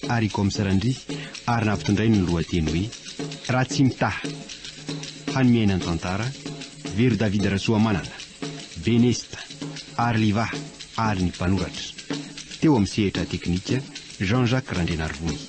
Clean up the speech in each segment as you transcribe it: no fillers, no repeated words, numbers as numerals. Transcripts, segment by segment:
Aricoms Randria ary nampitondrainy ny lohateny hoe Ratsimitaha. Hanome aina ny tantara, Vero David Rasoamanana, Benesta, Arliva ary ny mpanoratra. Teo amin'ny sehatra teknika, Jean Jacques Randrianarivony.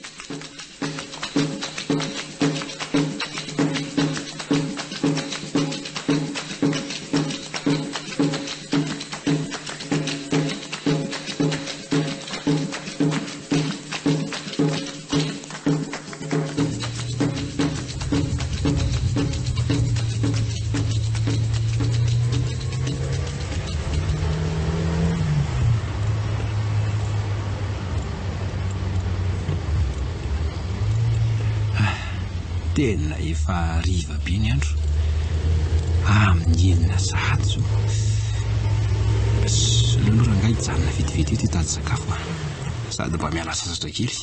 Tena efa hariva be ny andro. Amin'ny enina sahady izao. Aleo aloha rangahy hijanona vetivety eto hitady sakafo a. Sady mba miala sasatra kely.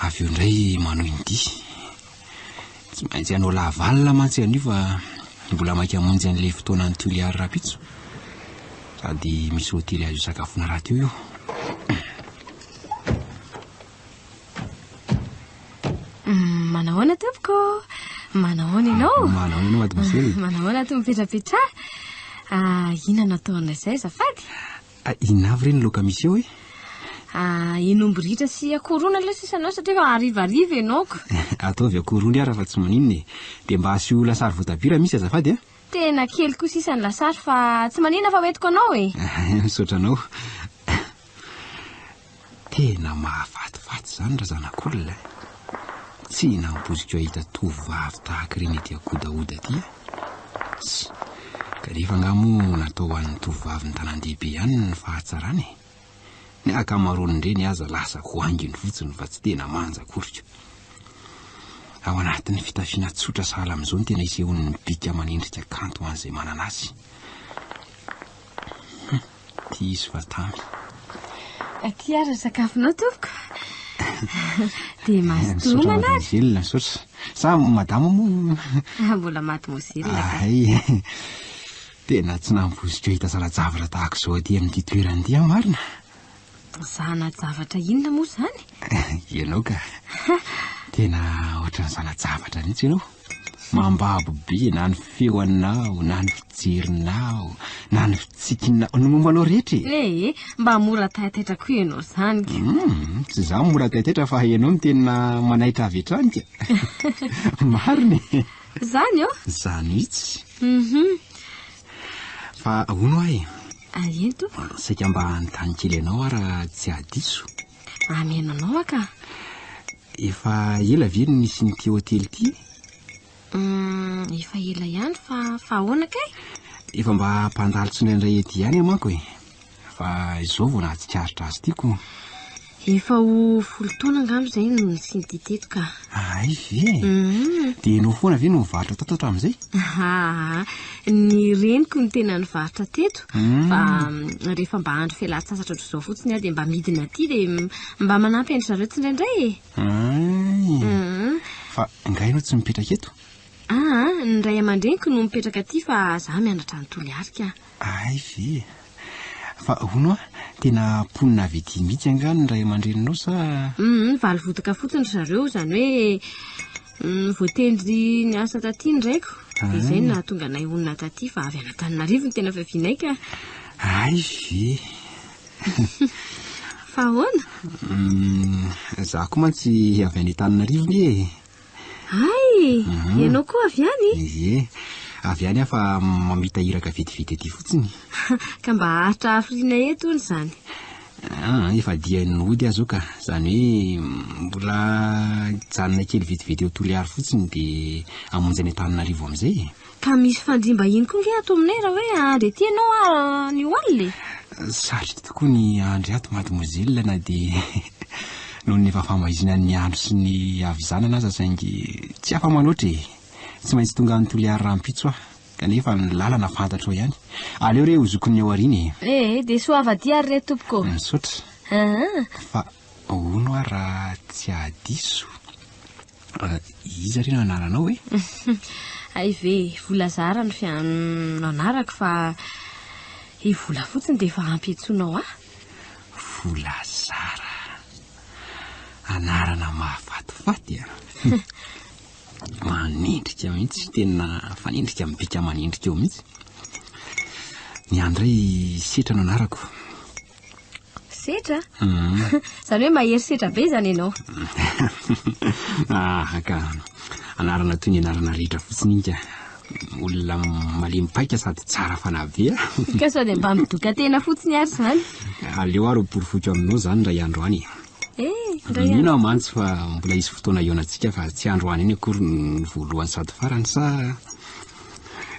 Avy eo indray manohy ny dia. Tsy maintsy hanao lava alina mantsy anio fa mbola maika hamonjy an'ilay fotoana any Toliara rahampitso. Sady misy hotely azo isakafoana rahateo io. Manahoana tompoko? Manahoana ianao? Manahoana ianao mademoiselle? Manahoana ato mipetrapetraha? Ah, inona no ataonao izay azafady? Ah, inona avy re ny laoka misy eo e? Ah, inomby ritra sy akoho rony aloha sisa anao satria efa harivariva ianao ko. Ataovy akoho rony ara fa tsy maninona e. Dia mba asio lasary voatabia raha misy azafady a. Tena kely koa sisa ny lasary fa tsy maninona fa hoentiko anao e. Misaotra anao. Tena mahafatifaty izany razanakolona e. Tsy nampoiziko hahita tovovavy tahaka ireny ety Ankodahoda aty aho. Tss, kanefa angaha moa natao ho an'ny tovovavin'ny tanàn-dehibe ihany ny fahatsarana e. Ny ankamaroan'ireny aza lasa voanginy fotsiny fa tsy tena manja akory ko. Ao anatin'ny fitafiana tsotra sahala amin'izao no tena isehoan'ny bika aman'endrika kanto ho an'izay manana azy. Hum, ty izy fa tamy. Aty ary ny sakafonao tompoko. Dia mazotoa Misaotra homana ary. mademoiselle, misaotra. Sa madama moa? Ah, mbola mademoiselle ka. Hay. Tena tsy nampoiziko hahita zana-javatra tahaka izao aty amin'ity toerana ity aho marina. Zana-javatra inona moa izany? Ianao ka. Tena ohatran'ny zana-javatra mihitsy ianao. Mambabo be na ny feo anao, na ny fijerinao, na ny fitsikinao, ny momba anao rehetra e. Ee, mba mora taitaitra koa ianao izany ka. Hmm, tsy izaho mora taitaitra fa ianao no tena manaitra avy hatrany ka. Marina e. Izany ô? Izany mihitsy. Mhm. Fa hono aho e. Ah, eny tompoko. Saika mba hanontany kely anao aho raha tsy hahadiso. Ameno anao aho ka. Efa ela ve no nisian'ity hotely ity? Hum, efa ela ihany fa fa ahoana kay? Efa mba mpandalo tsindraindray ety ihany aho manko e. Fa izao vao nahatsikaritra azy ity ko. Efa ho folo taona angamba izay no nisian'ity teto ka. Hay ve? Dia ianao foana ve no nivarotra tato hatramin'izay? Aa, ny reniko no tena nivarotra teto. Fa rehefa mba andro fialan-tsasatra ohatr'izao fotsiny aho dia mba midina aty dia mba manampy an-dry zareo tsindraindray e. Hay. Fa angaha ianao tsy mipetraka eto? Aa, ny ray aman-dreniko no mipetraka aty fa za mianatra any Toliary ka. Hay ve? Fa hono hoa, tena mponina avy ety mihitsy angaha ny ray aman-dreninao sa? Hum, valovotaka fotsiny ry zareo, izany hoe voatendry niasa taty ny raiko, dia izay no nahatonga anay honina taty fa avy any Antananarivo no tena fiavianay ka. Hay ve? Fa ahoana? Hum, za koa mantsy avy any Antananarivo anie e. Hay! Ianao koa avy any? Ie, avy any aho fa mamita iraka vetivety aty fotsiny. Ka mba haharitra hafiriana eto hono izany? Ah, efa dian'ny hody aho izao ka. Izany hoe mbola hijanona kely vetivety eo Toliary fotsiny dia hamonjy any Antananarivo amin'izay e. Ka misy fandriam-bahiny koa nge ato aminay raha hoe handry aty ianao anio alina e! Sarotra tokoa ny handry ato mademoiselle na dia noho ny efa famaizinan'ny andro sy ny havizanana aza saingy tsy afa-manoatra e! Tsy maintsy tonga any Toliary rahampitso aho kanefa ny lalana fantatrao ihany. Aleo re ho zokin'ny ao aoriana e! Ee, dia soava aty ary re tompoko ô! Misaotra. Fa hono aho raha tsy hahadiso. Iza re no anaranao e? Hay ve e, Volazara no fian no anarako fa i Vola fotsiny dia efa ampy iantsoanao ahy. Volazara. Anarana mahafatifaty a! Manendrika mihitsy, tena fanendrika amin'ny bika aman'endrika eo mihitsy. Ny ahy indray Setra no anarako. Setra? Izany hoe mahery setra be izany ianao. Ah, ka anarana toy ny anarana rehetra fotsiny iny ka. Olona malemy paika sady tsara fanahy be ah. Ka sao dia mba midoka tena fotsiny ary izany. Aleo ary ho porofoiko aminao izany indray andro any e. Eh, indray andro. Mino aho mantsy fa mbola hisy fotoana hihaonantsika fa tsy androany iny akory no voalohany sady farany sa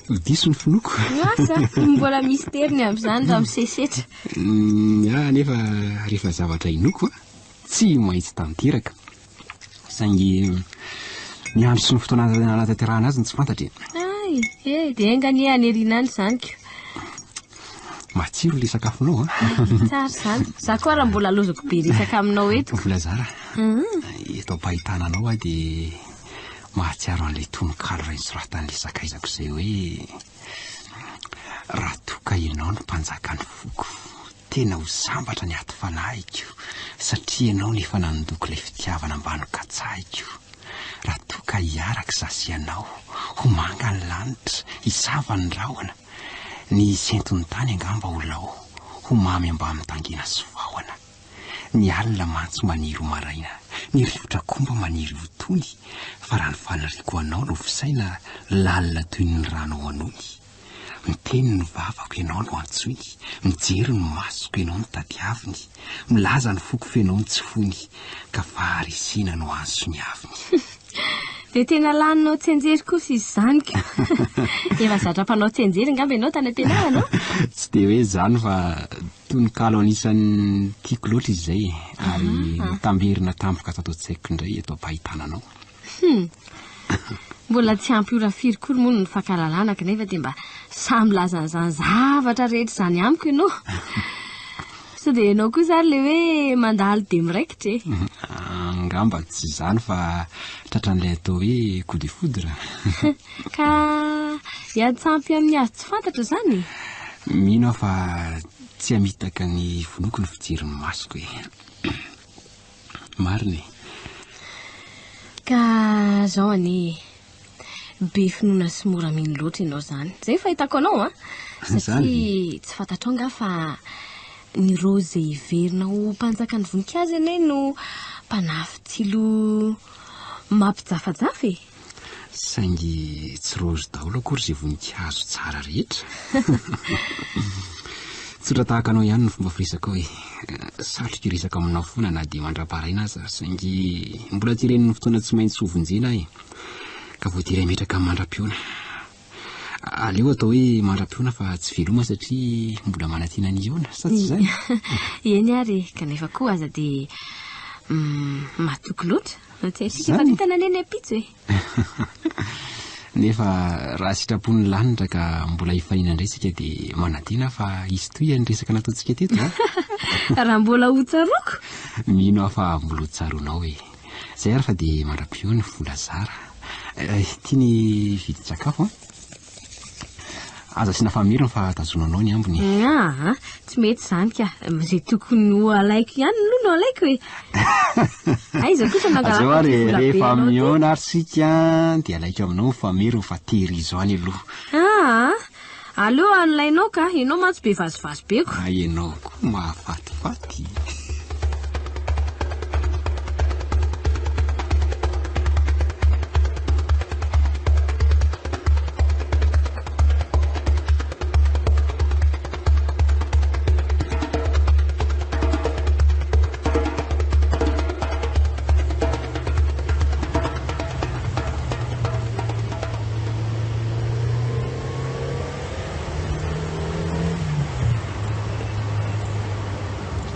ho diso ny finoako. Asa, mbola mistery ny amin'izany raha misesetra. Ny ahy anefa rehefa zavatra inoako tsy maintsy tanteraka. Saingy ny andro sy ny fotoana hanatanterahana azy no tsy fantatra e. Hay, eh, dia enga anie haneriana any izany ko. Matsiro ilay sakafonao a. Tsara izany. Za koa raha mbola lozako be resaka aminao eto. Volazara. Eto am-pahitana anao aho dia mahatsiaro an'ilay tononkalo iray nosoratan'ilay sakaizako izay hoe Raha toa ka ianao no mpanjakan'ny foko, tena ho sambatra ny aty fanahiko, satria ianao no efa nandoko ilay fitiavana mba nokatsahiko. Raha toa ka hiaraka izaho sy ianao, ho manga ny lanitra, hisava ny rahona, ny senton'ny tany angamba ho lao, ho mamy ambamin'ny tangena sy vahona. Ny alina mantsy maniry ho maraina, ny rivotra koa mba maniry ho tony, fa raha ny faniriako anao no fisaina, lalina toy ny rano ao an'ony. Miteny ny vavako ianao no antsoiny, mijery ny masoko ianao no tadiaviny, milaza ny foko f'enao no tsy foiny, ka faharesena no azo soniaviny. Dia tena laninao tsianjery kosa izy izany ko. Efa zatra mpanao tsianjery angamba ianao tany am-pianarana? Tsy dia hoe izany fa tononkalo anisan'ny tiako loatra izy izay e, ary nitamberina tampoka tato an-tsaiko indray eto am-pahitana anao. Hum. Mbola tsy ampy ora firy kory moa no nifankahalalana kanefa dia mba samy milaza an'izany zavatra rehetra izany amiko ianao. Sao dia ianao kosa ary ilay hoe mandalo dia miraikitra e? Angamba tsy izany fa tratran'ilay atao hoe coup de foudre. Ka hiantsampy amin'ny azy tsy fantatra izany e? Mino aho fa tsy hamitaka ny finoako ny fijery ny masoko e. Marina e. Ka zao anie e. Be finoana sy mora mino loatra ianao izany. Izay ny fahitako anao an. Satria tsy fantatrao angaha fa ny raozy izay heverina ho mpanjakan'ny voninkazo anie no mpanafitsilo mampijafajafa e. Saingy tsy raozy daholo akory izay voninkazo tsara rehetra. Tsotra tahaka anao ihany ny fomba firesakao e. Satriko hiresaka aminao foana na dia mandra-paraina aza, saingy mbola teren'ny fotoana tsy maintsy hovonjena aho e. Ka voatery hametraka mandra-pihaona. Aleo atao hoe mandra-pihaona fa tsy veloma satria mbola manantena ny hihaona, sa tsy izany? Eny ary e, kanefa koa aza dia matoky loatra. Tsy haintsika fa vintana anie ny ampitso e. Nefa raha sitrapon'ny lanitra ka mbola hifanena indray isika dia manantena fa hisy tohiny ny resaka nataontsika teto a. Raha mbola ho tsaroako? Mino aho fa mbola ho tsaroanao e. Zay ary fa dia mandra-peo ny vola zara. Ity ny vidin-tsakafo an. Aza asiana fameriny fa tazonanao ny ambiny. Aa, tsy mety izany ka. Izay tokony ho alaiko ihany aloha no alaiko e. Aiza kosa no Azao angalako ary ity vola be rehefa anao ity? mihaona ary isika dia alaiko aminao ny fameriny fa tehirizo any aloha. Aa, aleo anolainao ka, ianao mantsy be vazivazy be ko. Hay ianao koa mahafatifaty.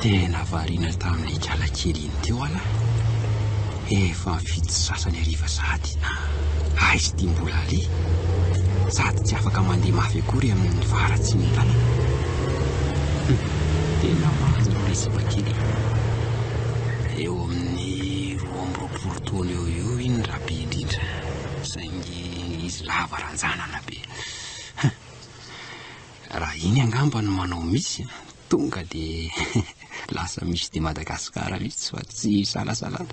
Tena variana tamin'ilay ikala kely iny teo aho lahy. Efa mifidy sasany hariva sahady. Aiza ity mbola aleha? Sady tsy afaka mandeha mafy akory amin'ny faharatsian'ny lalana. Hum, tena manja aloha ilay sipa kely e. Eo amin'ny 22 taona eo ho eo iny raha be indrindra. Saingy izy lava ranjanana be. Raha iny angamba no manao misy, tonga dia. lasa Miss de Madagascar mihitsy fa tsy isalasalana.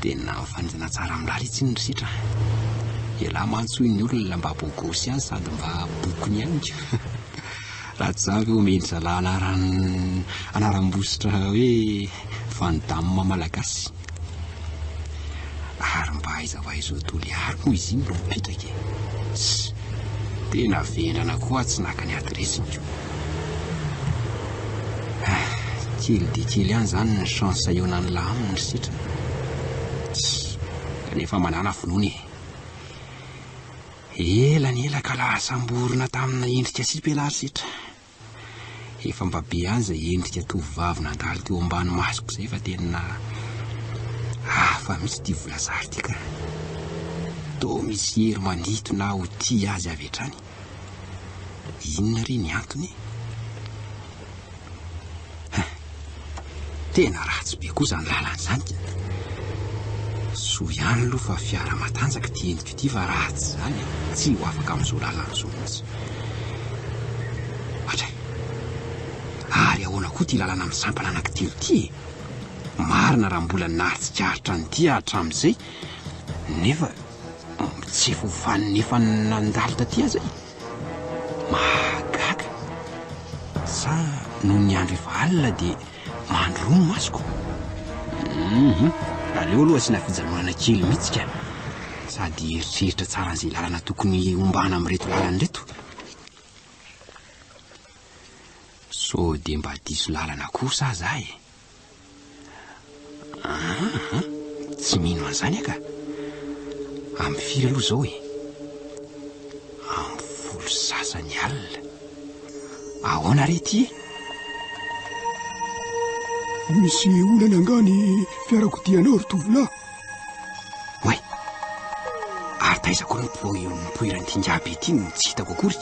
Tena mifanintona tsara amin'lah ry tsiny ry sitra. Ialahy mantsy hoy ny olona mba bogosy ihany sady mba bokony ihany ko. Raha tsy izany ve omen-dry zalahy anaran anaram-bositra hoe Van Damme malagasy. Ary mba aiza ho aiza ao Toliary moa izy iny no mipetraka e? Tss! Tena vendrana koa aho tsy naka ny adiresiny ko. Ah, kely dia kely ihany izany ny chance hihaonan'lah aminy ry sitra. Tss! Kanefa manàna finoana e. Ela ny ela ka lasa samborina tamina endrika sipa ialahy ry sitra. Efa mba be ihany izay endrika tovovavy nandalo teo ambany masoko izay fa tena hafa mihitsy ity volazary ity ka. Toa misy hery manintona ahy ho tia azy avy hatrany. Inona re ny antony? Tena ratsy be koa izany lalana izany ka. Soa ihany aloha fa fiara matanjaka ity entiko ity fa raha tsy izany tsy ho afaka amin'izao lalana izao mihitsy. Hatray. Ary ahoana koa ity lalana misampana anankitelo ity e? Marina raha mbola nahatsikaritra an'ity aho hatramin'izay nefa tsy efa ho fanina efa nandalo taty aza e. Mahagaga! Sa noho ny andro efa alina dia mandry roa ny masoko? Hum, aleo aloha asiana fijanonana kely mihitsy ka. Sady hieritreritra tsara an'izay lalana tokony hombana amin'ireto lalana ireto. Sao dia mba diso lalana kosa aza aho e? Aa, tsy mino an'izany aho ka. Amin'ny firy aloha izao e? Amin'ny folo sasany alina. Ahoana re ity e? Misy olana angaha ny fiarakodianao ry tovolahy? Oay! Ary taiza koa no nipoiran'ity ingahy be ity no tsy hitako akory?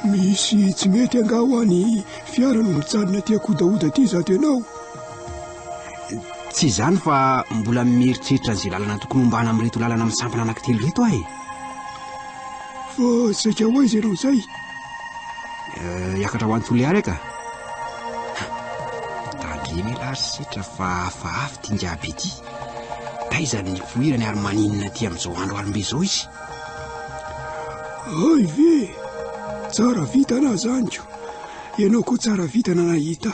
Misy tsy mety angaha hoa ny fiara no mijanona aty Ankodahoda aty izato ianao? Tsy izany fa mbola mieritreritra an'izay lalana tokony hombana amin'ireto lalana misampana anankitelo ireto aho e. Fa saika ho aiza ianao izay? Eh, hiakatra ho any Toliara ka. Tandremo ialahy ry Sitra fa hafahafa ity ingahy be ity. Taiza ny nipoirany ary maninona aty amin'izao andro alim-be izao izy? Hay ve! Tsara vintana zany ko! Ianao koa tsara vintana nahita.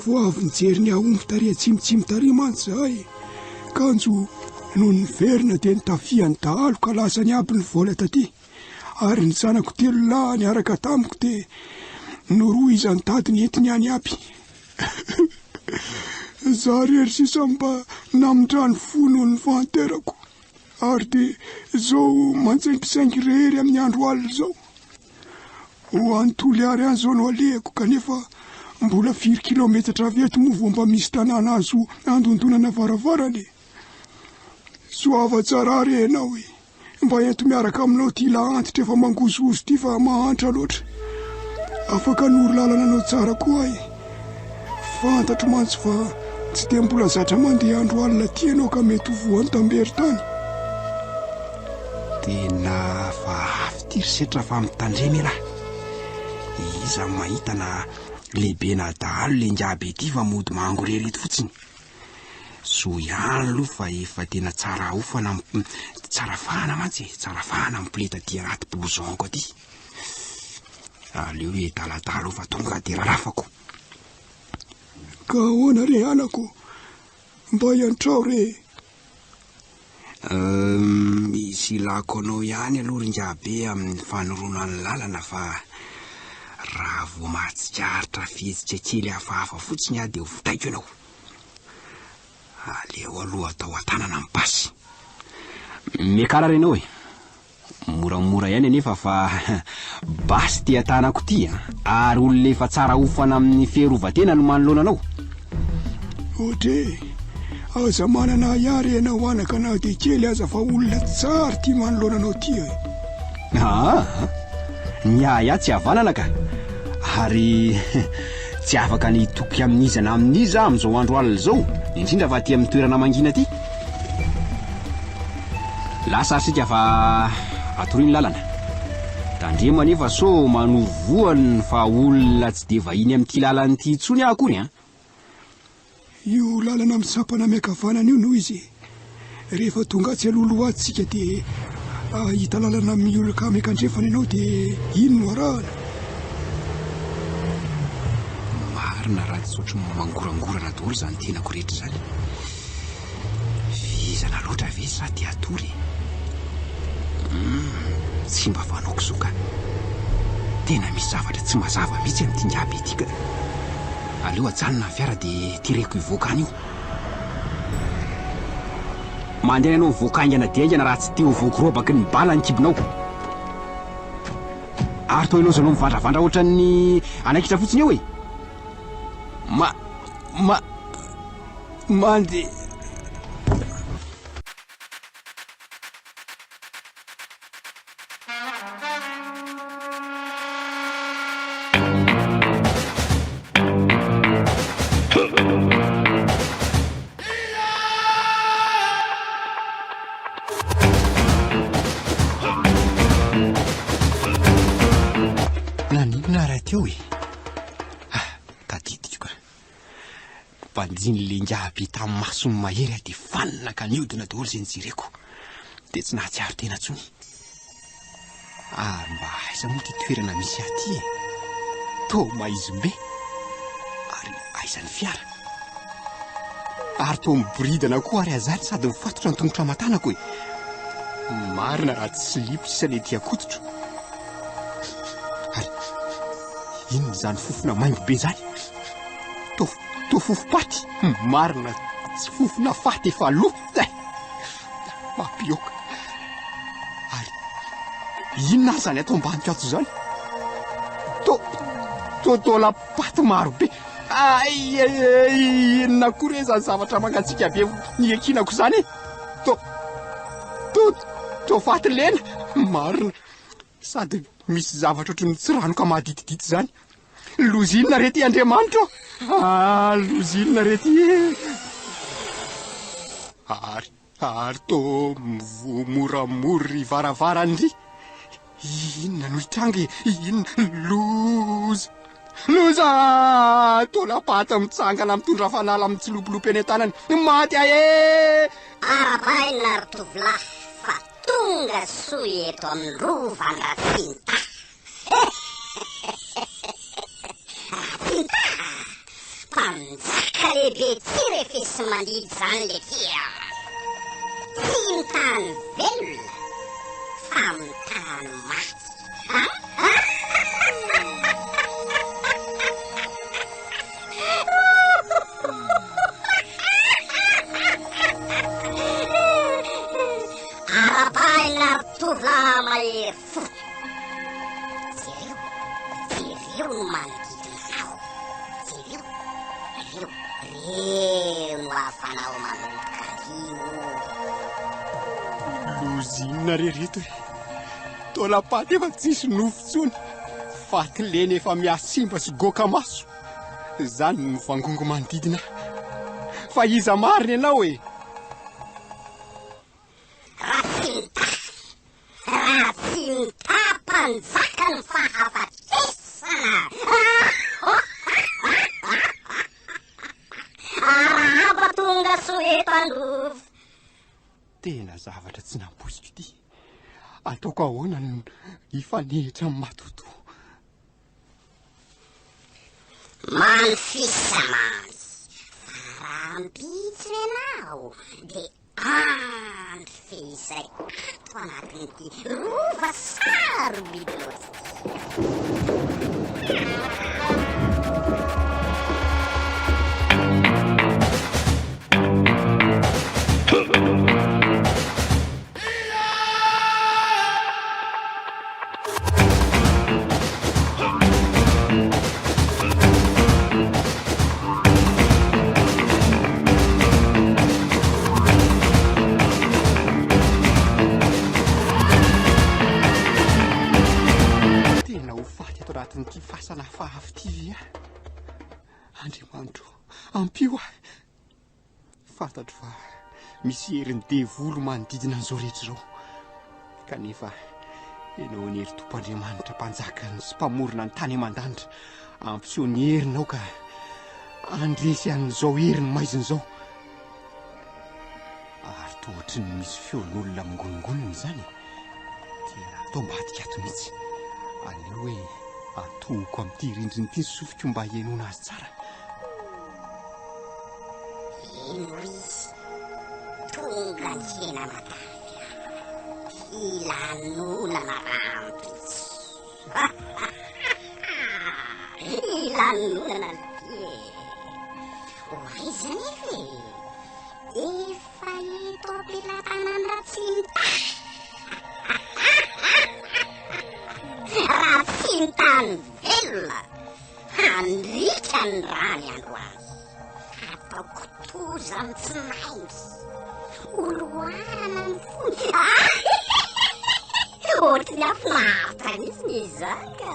Vao avy nijery ny aomby tary atsimotsimo tary mantsy zahay, kanjo nony niverina dia nitafian'ny dahalo ka lasany aby ny vola taty. Ary ny zanako telo lahy niaraka tamiko dia norohizany tady nentiny any aby. Za rery sisa mba namindrany fo noho ny fahanterako. Ary dia izao mantsaingisaingy irery amin'ny andro alina izao. Ho any Toliary any izao no alehako kanefa mbola firy kilaometatra avy eto moa vao mba misy tanàna azo andondonana varavarana e? Soava tsara re ianao e! Mba ento miaraka aminao ity lahy antitra efa mangozohozo ity fa mahantra loatra. Afaka hanoro lalana anao tsara koa aho e. Fantatro mantsy fa tsy dia mbola zatra mandeha andro alina aty ianao ka mety ho voan'ny tamberin-tany. Tena hafahafa ity ry setra fa mitandrema ialahy. Iza no mahita na lehibe na dahalo le ingahy be ity fa mody mangorery eto fotsiny. Soa ihany aloha fa efa tena tsara hofana, tsara fahana mantsy e, tsara fahana mipoleta aty anaty blouson-ko aty. Aleo hoe adaladala eo fa tonga dia rarafako. Ka ahoana re anako? Mba iantrao re. Misy ilako anao ihany aloha ry Ingahibe amin'ny fanoroana ny lalana fa raha vao mahatsikaritra fihetsika kely hafahafa fotsiny aho dia ho vitaiko ianao. Aleo aloha atao an-tanana ny basy. Miakara re ianao e. Moramora ihany anefa fa basy ity an-tanako ity a! Ary olona efa tsara hofana amin'ny fiarovan-tena no manoloana anao. Audrey, aza manana ahiahy re ianao anaka na dia kely aza fa olona tsara ity manoloana anao ity e. Aa! Ny ahiahy tsy havanana ka! Ary tsy afaka ny hitoky amin'iza na amin'iza aho amin'izao andro alina izao, indrindra fa aty amin'ny toerana mangina aty. Lasa ary isika fa atoroy ny lalana. Tandremo anefa sao manoro voany fa olona tsy dia vahiny amin'ity lalana ity intsony aho akory an! Io lalana misampana miankavanana io no izy e. Rehefa tonga atsy alohaloha atsy tsika dia hahita lalana miolaka miankandrefana ianao dia iny no arahana. Marina raha tsy ohatry ny mangorangorana daholo izany tenako rehetra izany. Vizana loatra ve sa te hatory e? Humm, tsy mba fanaoko izao ka. Tena misy zavatra tsy mazava mihitsy amin'ity ingahy be ity ka. Aleo ajanona ny fiara dia tereko hivoaka any io. Mandeha ianao mivoaka haingana dia haingana raha tsy te ho voagorobaky ny bala ny kibonao. Ary toa ilaozanao mivandravandra ohatran'ny anaikitra fotsiny eo e! Ma, ma, mandeha. Naninona raha teo e? Ah, tadidiko ka. Banjiny le ingahy be tamin'ny masony mahery aho dia fanina ka nihodina daholo izay nijereko. Dia tsy nahatsiaro tena intsony. Ary mba aiza moa ity toerana misy ahy ity e? Toa maizim-be. Ary aiza ny fiara? Ary toa miboridana koa ary azany sady mifatotra ny tongotra aman-tanako e. Marina raha tsy silipo sisa ny ety an-koditro. Ary inona izany fofona maimbo be izany? Toa toa fofom-paty. Marina tsy fofona faty efa lo. Mampioka. Ary inona ary izany ato ambaniko ato izany? To to taolam-paty maro be. Ay, inona koa re izany zavatra mangatsiaka be niankinako izany e? To to to faty lena. Marina. Sady misy zavatra ohatry ny tsiranoka maditidity izany. Loza inona re ty Andriamanitro ô? Ah, loza inona re ty e? Ary, ary toa mivoha moramora ry varavarany ry. Inona no hitranga e? Inona? Loza! Loza! Taolam-paty mitsangana mitondra fanala mitsilopilopy eny an-tanany. Maty aho e! Arahabaina ry tovolahy fa tonga soa eto amin'ny rovan'Ratsinta. Ratsinta! Mpanjaka lehibe tsy refesi-mandidy izany letia. Tsy mitany velona fa mitany maty. Arabaina ry tovolahy mahery fo. Jereo, jereo ny manodidina anao. Jereo, reo, reo no havanao manomboka anio. Loza inona re reto e? Taolam-paty efa tsisy nofo intsony. Faty lena efa mihasimba sy goaka maso. Izany no mivangongo manodidina ahy. Fa iza marina ianao e? Ratsimitahy, Ratsimitahy mpanjaka ny fahafatesana. Arahaba tonga soa eto Androva. Tena zavatra tsy nampoiziko ity. Ataoko ahoana no hifanehitra amin'ny matotoa? Manfisa mamy fa rahampitso ianao dia andry fehizay ato anatin'ity rova sarobidy loatra ity. Tena ho faty ato anatin'ity fasana hafahafa ity ve aho? Andriamanitro, ampio ahy. Fantatro fa misy herin'ny devoly manodidina an'izao rehetra izao. Kanefa Ianao anie ry Tompo Andriamanitra Mpanjakany sy Mpamorona ny tany aman-danitra, ampiseho ny herinao ka handresy an'izao herin'ny maizina izao. Ary toa ohatry ny misy feon'olona mingonongonona izany e. Tena atao ambadika ato mihitsy. Aleo hoe atohoko amin'ity rindrina ity ny sofiko mba hihainoana azy tsara. Henoy izy, tonga ny hena matavy. Hilanonana rahampitso. Hilanonana ity e. Ho aiza anefa e? Efa eto am-pelatanan'Ratsimitahy. Ratsimitahy velona. Handriaka ny rany androany. Ataoko toza amin'ny tsinainy. Holoarana ny fony. Ohatry ny hafinaritra mihitsy izany ka.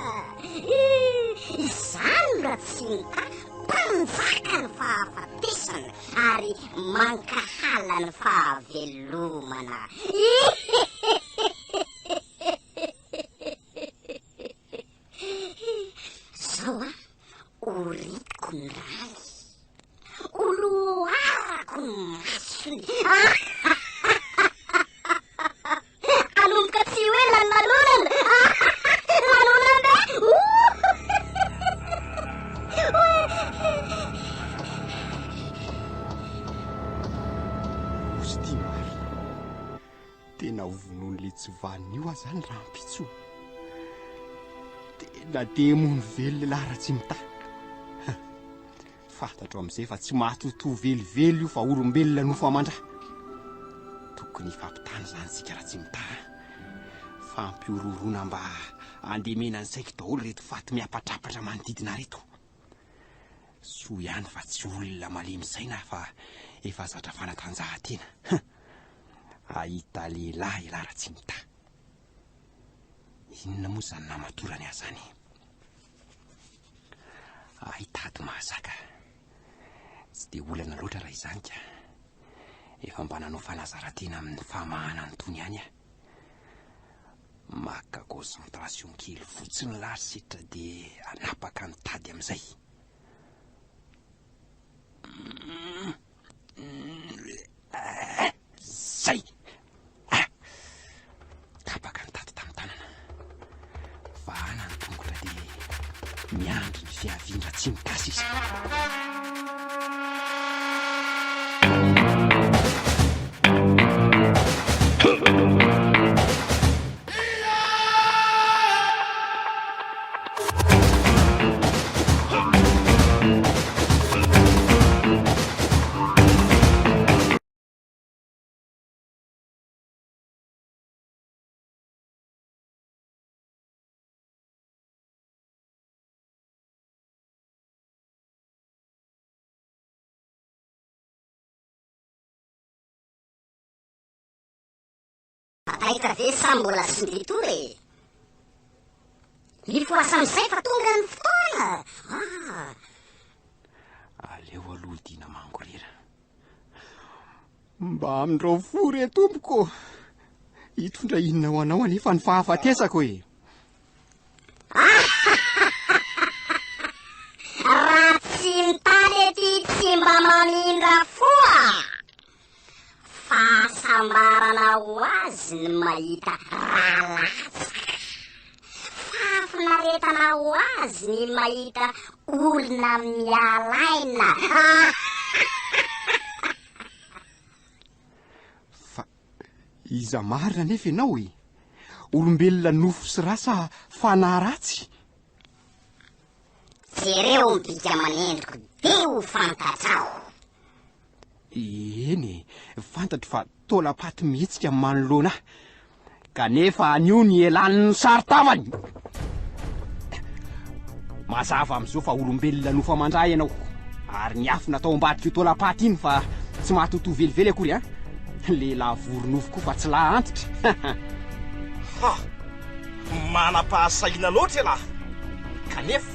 Izany Ratsimitahy mpanjaka ny fahafatesana ary mankahala ny fahavelomana. Zao a, horitiko ny rany, holoharako ny masony. Hanomboka tsy ho ela ny lanonana. Lanonana be. Ozy ity marina. Tena ho vonoin'ilay tsy vanona io aho izany rahampitso. Tena demony velona ialahy Ratsimitahy. Fantatro amin'izay fa tsy matotoa velively io fa olombelona nofo aman-dra. Tokony hifampitana izany isika Ratsimitahy. Fampihorohoroana mba handemena ny saiko daholo ireto faty miapatrapatra manodidina ireto. Soa ihany fa tsy olona malemy saina fa efa zatra fanatanjahantena. Hahita lehilahy ialahy Ratsimitahy. Inona moa izany namatorany ahy izany? Hay tady mahazaka. Tsy dia olana loatra raha izany ka. Efa mba nanao fanazaran-tena amin'ny famahana an'itony ihany aho. Maka concentration kely fotsiny lahy setra dia hanapaka ny tady amin'izay. Zay! Ah! Tapaka ny tady tamin'ny tanana. Vahana ny tongotra dia miandry ny fiavian-dRatsimitasa izy. Taitra ve sa mbola sondritora e? Mifohasa amin'izay fa tonga ny fotoana! Ah! Aleo aloha dina mangorera. Mba amindrao fo re tompoko. Hitondra inona ho anao anefa ny fahafatesako e? Raha tsy mitany aty tsy mba mamindra fo ah! Fahasambarana ho azy ny mahita rà latsaka. Fahafinaretana ho azy ny mahita olona miala aina. Fa iza marina anefa ianao e? Olombelona nofo sy rà sa fanahy ratsy? Jereo ny bika aman'endriko dia ho fantatrao. Eny e, fantatro fa taolam-paty mihetsika manoloana ahy. Kanefa anio ny elan'ny saron-tavany. Mazava amin'izao fa olombelona nofo aman-dra ianao. Ary niafina tao ambadik'io taolam-paty iny fa tsy mahatotoa velively akory an. Lehilahy vory nofo koa fa tsy lahy antitra. Ha! Manam-pahasahiana loatra ialahy. Kanefa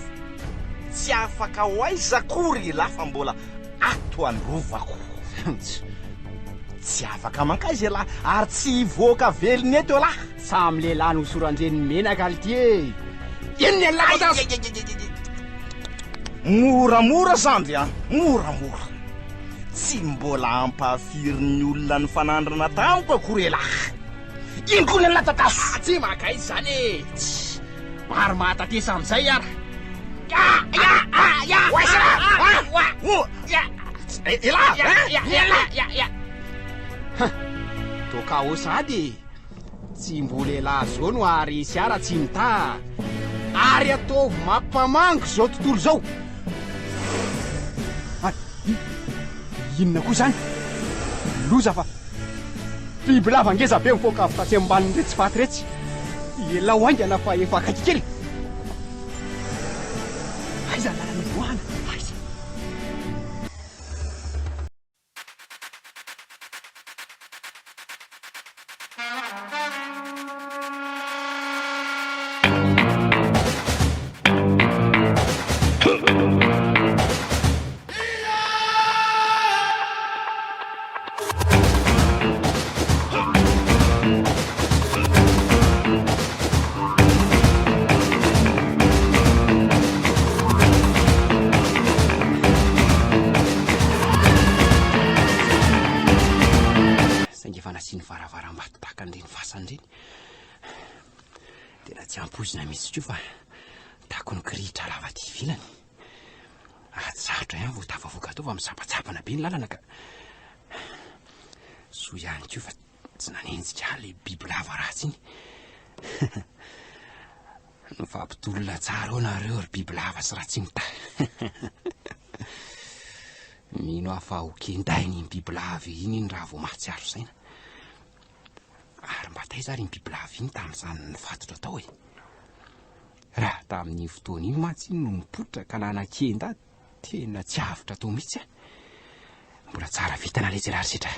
tsy afaka ho aiza akory ialahy fa mbola ato an-drovako. Tsy afaka mankaiza ialahy ary tsy hivoaka velona eto ialahy. Samy lehilahy nosoran-dreniny menaka lty e! Inona ialahy zany? Moramora zandry a! Moramora. Tsy mbola ampahafirin'ny olona nifanandrina tamiko akory ialahy. Ino koa ny an'lah tataso? Tsy mankaiza izany e! Tssy! Ary mahatatesa amin'izay ara! Ya! Ya! Ah! Ya! Oaisa! Ah! Wa! O! Ya! Elah! Ya! Ya! Ya! Ya! Ya! Ha! Toa KO sahady e! Tsy mbola elah zao no haharesy ahy raha tsy mitaha. Ary ataovy mampamangy izao tontolo izao! Ary inona koa izany? Loza fa bibilava ngeza be mivoaka avy tatsy ambanin'iretsy vato iretsy. Elao haingana fa efa akaiky kely. Aiza ny lalana ivoahana? Aiza? Saingy efa nasiany varavaram-bato tahaka an'ireny fasana ireny. Tena tsy ampoizina mihitsy koa fa takony kirihitra lava aty ivelany. Ady sarotra ihany vao tafavoaka tao fa misampatsapana be ny lalana ka. Soa ihany koa fa tsy nanenjika ahy ilay bibilava ratsy iny. Mifampitolona tsara eo nareo ry bibilava sy ratsimitahy. Mino aho fa ho kendaina iny bibilava iny iny raha vao mahatsiaro saina. Ary mba taiza ary iny bibilava iny tamin'izany nifatotra tao e? Raha tamin'iny fotoana iny mantsy iny no nipoitra ka nanakenda tena tsy avotra tao mihitsy aho. Mbola tsara vintana letsy ialahy ry Setra.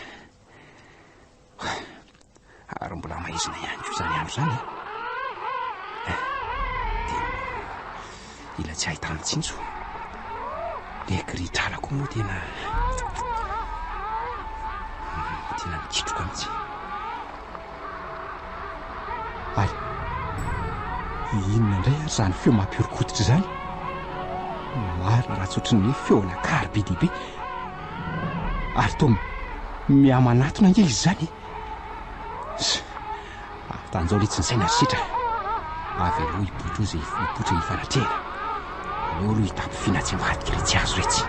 Ary mbola maizina ihany koa izany andro izany e. Eh, tena ila tsy ahitana tsinjo. Le kirihitrala koa moa tena tena mikitroka mihitsy. Ary inona indray ary izany feo mampihoron-koditra izany? Marina raha tsy ohatran'ny hoe feona kary be dia be. Ary toa mihamanatona ange izy izany e! Atanjao letsy ny saina ry Sitra. Avelao hipoitra eo izay hipoitra hifanatrehana. Aleo aloha hitapy fina atsy ambadika iretsy hazo iretsy.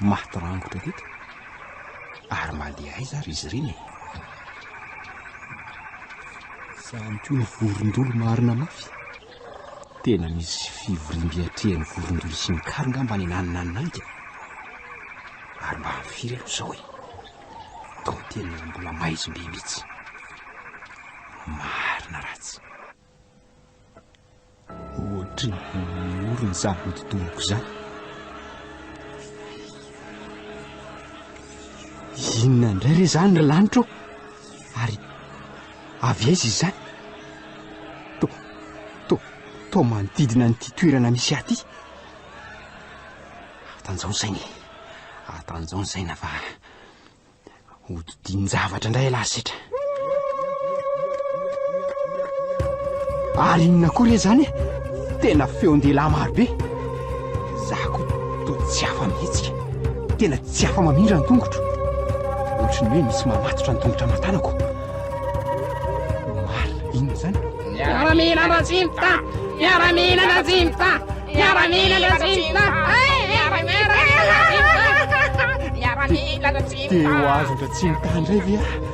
Maty rangotra teto. Ary mandeha aiza ary izy ireny e? Izany koa ny vorondolo marina mafy. Tena misy fivoriambe atrehan'ny vorondolo sy ny kary ngamba any ananonanona any ka. Ary mba amin'ny firy aloha izao e? Toa tena mbola maizim-be mihitsy. Marina ratsy. Ohatry ny miorina izany hodi-dohako izany. Inona indray re izany ry lanitra ô? Ary avy aiza izany? To, to, toa manodidina an'ity toerana misy ahy ity. Atanjao ny saina e. Atanjao ny saina fa Hodidinin-javatra indray ialahy setra. Ary inona koa re izany e? Tena feon-dehilahy maro be. Za koa toa tsy afa-mihetsika. Tena tsy afa-mamindra ny tongotro. Ohatry ny hoe misy mamatotra ny tongotra aman-tanako. Marina, inona izany? Miaramila Ratsimta! Miaramila Ratsimta! Miaramila Ratsimta! Miaramila Ratsimta! Miaramila Ratsimta! Dia ho azon-dRatsimta indray ve aho?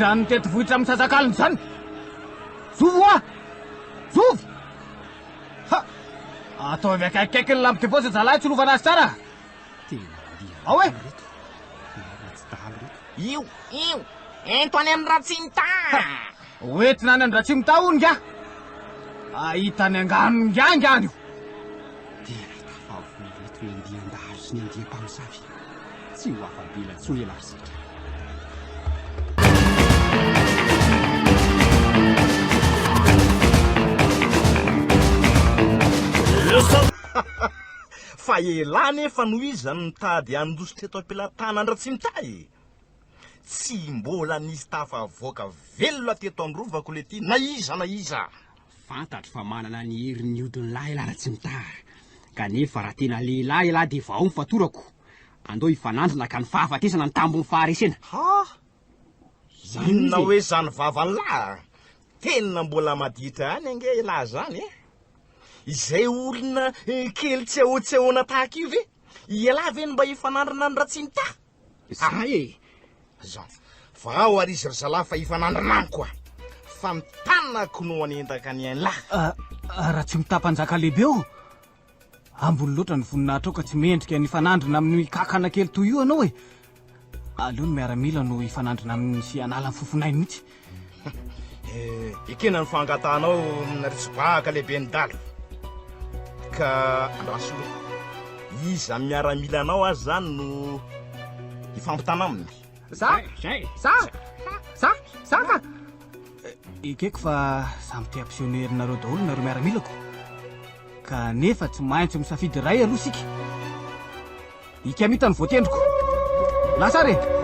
izany mitety vohitra misasakalina izany? Zovy hoa! Zovy! Ha! Ataovy akaikikaiky ny lampe de poche zalahy tsy lovana azy tsara! Tena andiany Ao e! reto. Ratsy dahalo reto. Io, io, ento any amin'ny Ratsimitaha! Ho entina any an-dRatsimitaha hono ingahy! Hahita ny angano ingahy ingahy io! Tena tafavory ireto ny andian-dahalo sy ny andiam-pamosavy. Tsy ho afa-bela intsony ialahy ry Setra. Fa elah anefa no iza no nitady handositra eto am-pelatanan'Ratsimitaha e! Tsy mbola nisy tafavoaka velona teto an-drovako le ty na iza na iza. Fantatro fa manana ny herin'ny hodin'ny lahy ialahy Ratsimitaha. Kanefa raha tena lehilahy ialahy dia vahao ny fatorako. Andao hifanandrina ka ny fahafatesana ny tambin'ny faharesena. Ha! Izany Inona mihitsy e. hoe izany vavan'lah? Tena mbola maditra ihany ange ialahy izany e! Izay olona kely tsy ahoa-tsy ahoana tahaka io ve? Ialahy ve no mba hifanandrina amin'i Ratsimitaha? Za e! Zan, vao ary izy ry zalahy fa hifanandrina amiko a! Fa ny tanako no hanendaka ny ain'lah! Raha tsy mitaha-mpanjaka lehibe ô! Ambony loatra ny voninahitrao ka tsy mendrika ny hifanandrina amin'ny kakana kely toy io ianao e! Aleo ny miaramila no hifanandrina aminy sy hanala ny fofonainy mihitsy. Ekena ny fangatahanao ry Tsibahaka lehiben'ny dalo. Ka andraso aloha. Iza miaramilanao aza izany no hifampitana aminy? Za! Za! Za! Za ka! Ekeko fa samy te hampiseho ny herinareo daholo nareo miaramilako. Kanefa tsy maintsy misafidy iray aloha isika. Ikamita no voatendriko. Lasa ary e!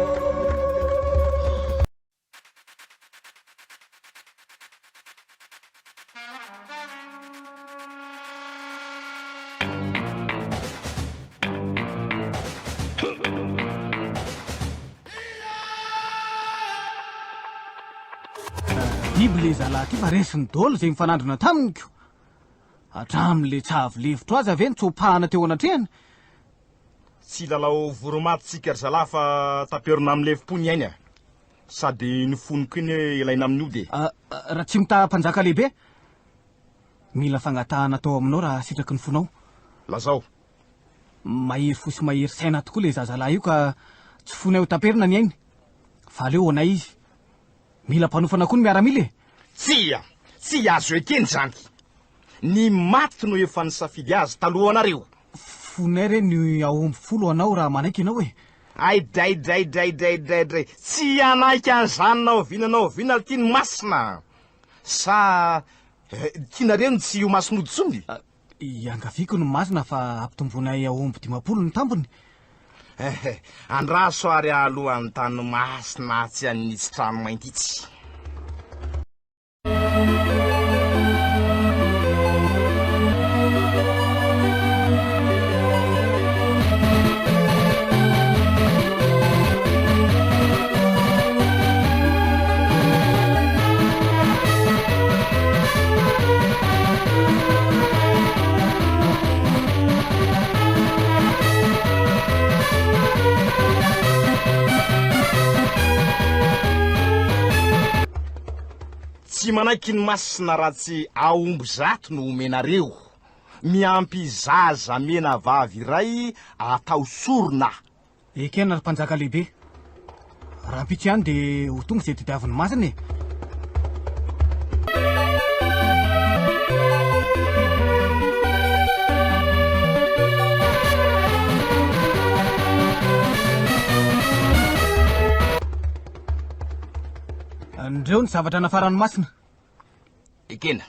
Biby le zalahy ty fa resiny daholo izay nifanandrina taminy ko. Hatramin'le tsy avy lefitro aza ve nitsopahana teo anatrehany? Tsy lalao voromaty tsika ry zalahy fa taperina amin'ny lefom-po ny aina. Sady ny fony koa anie ilaina amin'ny ody e. Ratsimitaha mpanjaka lehibe, mila fangatahana atao aminao raha sitraky ny fonao. Lazao. Mahery fo sy mahery saina tokoa ilay zazalahy io ka tsy foinay ho taperina ny ainy. Fa aleo ho anay izy. Mila mpanofana koa ny miaramila e! Tsia! Tsy azo ekena izany! Ny maty no efa nisafidy azy talohanareo. Fonay re ny aomby folo anao raha manaiky ianao e! Aidraidraidraidraidraidray! Tsy hanaiky an'izany na oviana na oviana ity ny masina! Sa tianareo ny tsy ho masin'ody intsony? Iangaviako ny masina fa ampitomboinay aomby 50 ny tambiny. Eh, andraso ary alohan'ny tany masina atsy an'itsy trano mainty itsy. Tsy manaiky ny masina raha tsy aomby zato no omenareo, miampy zaza mena vavy iray atao sorona. Ekena ry mpanjaka lehibe. Rahampitso ihany dia ho tonga izay tediavin'ny masina e. Ndreo ny zavatra nafaran'ny masina. Ekena.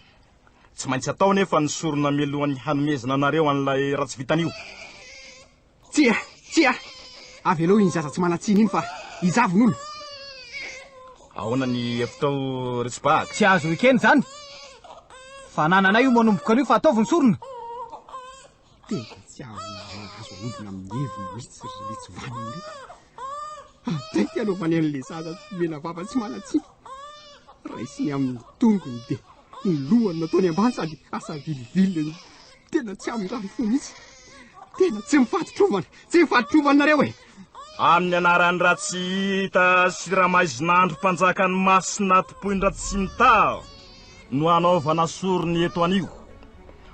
Tsy maintsy atao anefa ny sorona mialohan'ny hanomezana anareo an'ilay ratsy vitana io. Tsia! Tsia! Avelao iny zaza tsy manan-tsiny iny fa izaho vonona. Ahoana ny hevitrao ry Tsibahaka? Tsy azo ekena izany. Fanananay io manomboka anio fa ataovy ny sorona. Tena tsy azo ahodina amin'ny heviny mihitsy ry letsy vanona ireto. Andraiky anaovany an'ilay zaza mena vava tsy manan-tsiny. Raisiny amin'ny tongony dia ny lohany nataony ambany sady asaviliviliny. Tena tsy hamindrany fo mihitsy. Tena tsy mifaditrovana, tsy mifaditrovana nareo e! Amin'ny anaran'i Ratsihita sy Ramaizinandro mpanjakan'ny Masina tompoin-dRatsimitaha no hanaovana sorona eto anio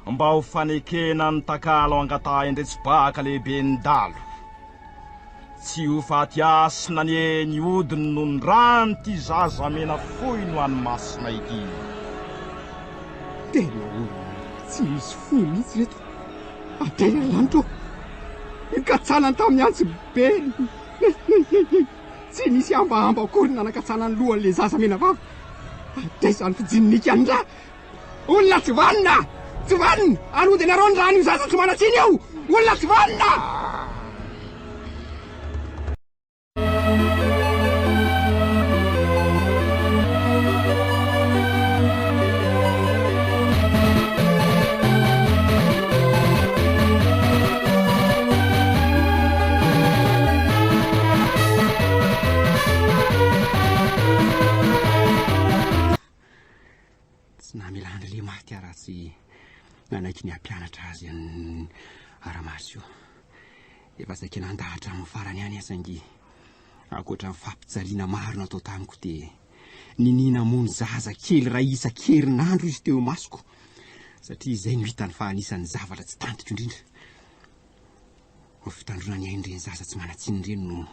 mba ho fanekena ny takalo angatahin-dRetsibaka lehiben'ny dalo. Tsy ho faty hasina anie ny hodiny noho ny ran'ity zaza mena fohy no any masina ity. Tena olona tsy misy fo mihitsy ireto. Adray ry lanitra ô! Nikatsanany tamin'ny antsy be. Tsy nisy hambahamba akory ny nanakatsana ny lohan'ilay zaza menavava. Adray izany fijininikan'ny ra! Olona tsy vanona! Tsy vanona! Hanody anareo ny ran'io zaza tsy manan-tsiny io! Olona tsy vanona! Tsy namela an-dry Lematy aho raha tsy nanaiky ny hampianatra azy an'i Aramaso io. Efa saika nandà hatramin'ny farany ihany aho saingy ankoatra ny fampijaliana maro natao tamiko dia ninia namono zaza kely iray isan-kerinandro izy teo imasoko satria izay no hitany fa anisan'ny zavatra tsy tantiko indrindra. Ho fitandroana ny ain'ireny zaza tsy manan-tsiny ireny no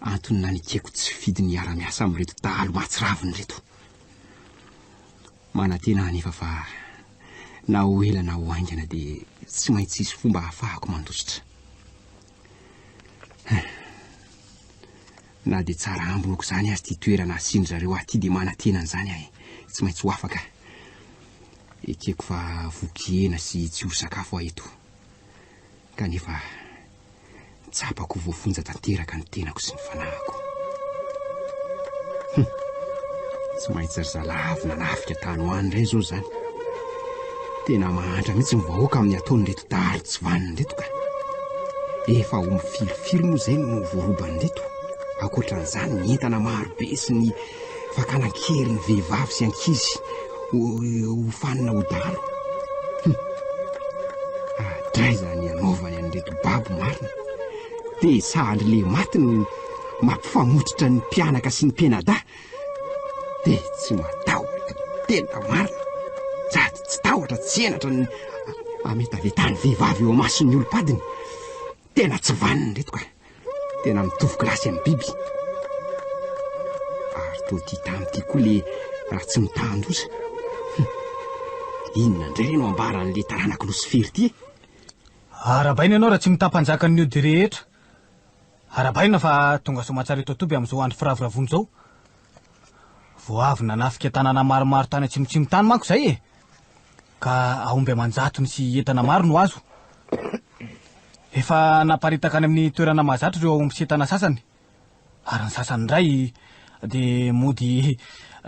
antony nanekeko tsy fidiny hiara-miasa amin'ireto dahalo mahatsiravina ireto. Manantena aho anefa fa na ho ela na ho haingana dia tsy maintsy hisy fomba hahafahako mandositra. Na dia tsara ambina aok'izany aza ity toerana asian-dry zareo ahy ity dia manantena an'izany aho e. Tsy maintsy ho afaka. Ekeko fa voky hena sy tsy ory sakafo aho eto. Kanefa tsapako ho voafonja tanteraka ny tenako sy ny fanahiko. Hum! Tsy maintsy ry zalahy avy nanafika tany ho any indray izao izany. Tena mahantra mihitsy ny vahoaka amin'ny ataon'ireto dahalo tsy vanona ireto ka. Efa omby firifiry moa izay no voaroban'ireto. Ankoatran'izany ny entana maro be sy ny Fakana an-kery ny vehivavy sy ankizy ho fanina ho dahalo. Hum. Hatraiza ny hanaovany an'ireto babo marina. Dia sahandry le maty no mampifamototra ny mpianaka sy ny mpianadahy. Dia tsy matahotra tena marina. Sady tsy tahotra tsy henatra ny hametavetany vehivavy eo amason'ny olom-padiny. Tena tsy vanona ireto ka. Tena mitovy kilasy amin'ny biby. Ary toa ity tany ity koa le raha tsy mitahan-doza. Hum. Inona indray re no ambaran'le taranak'i Losifera ity e? Arahabaina ianao raha tsy mitam-panjakan'ny ody rehetra. Arahabaina fa tonga soamantsara eto an-toby amin'izao andro firavoravoana izao. Vao avy nanafika tanàna maromaro tany atsimotsimo tany manko izay e! Ka aomby aman-jatony sy entana maro no azo. Efa naparitaka any amin'ny toerana mahazatra ireo aomby sy entana sasany. Ary ny sasany indray dia mody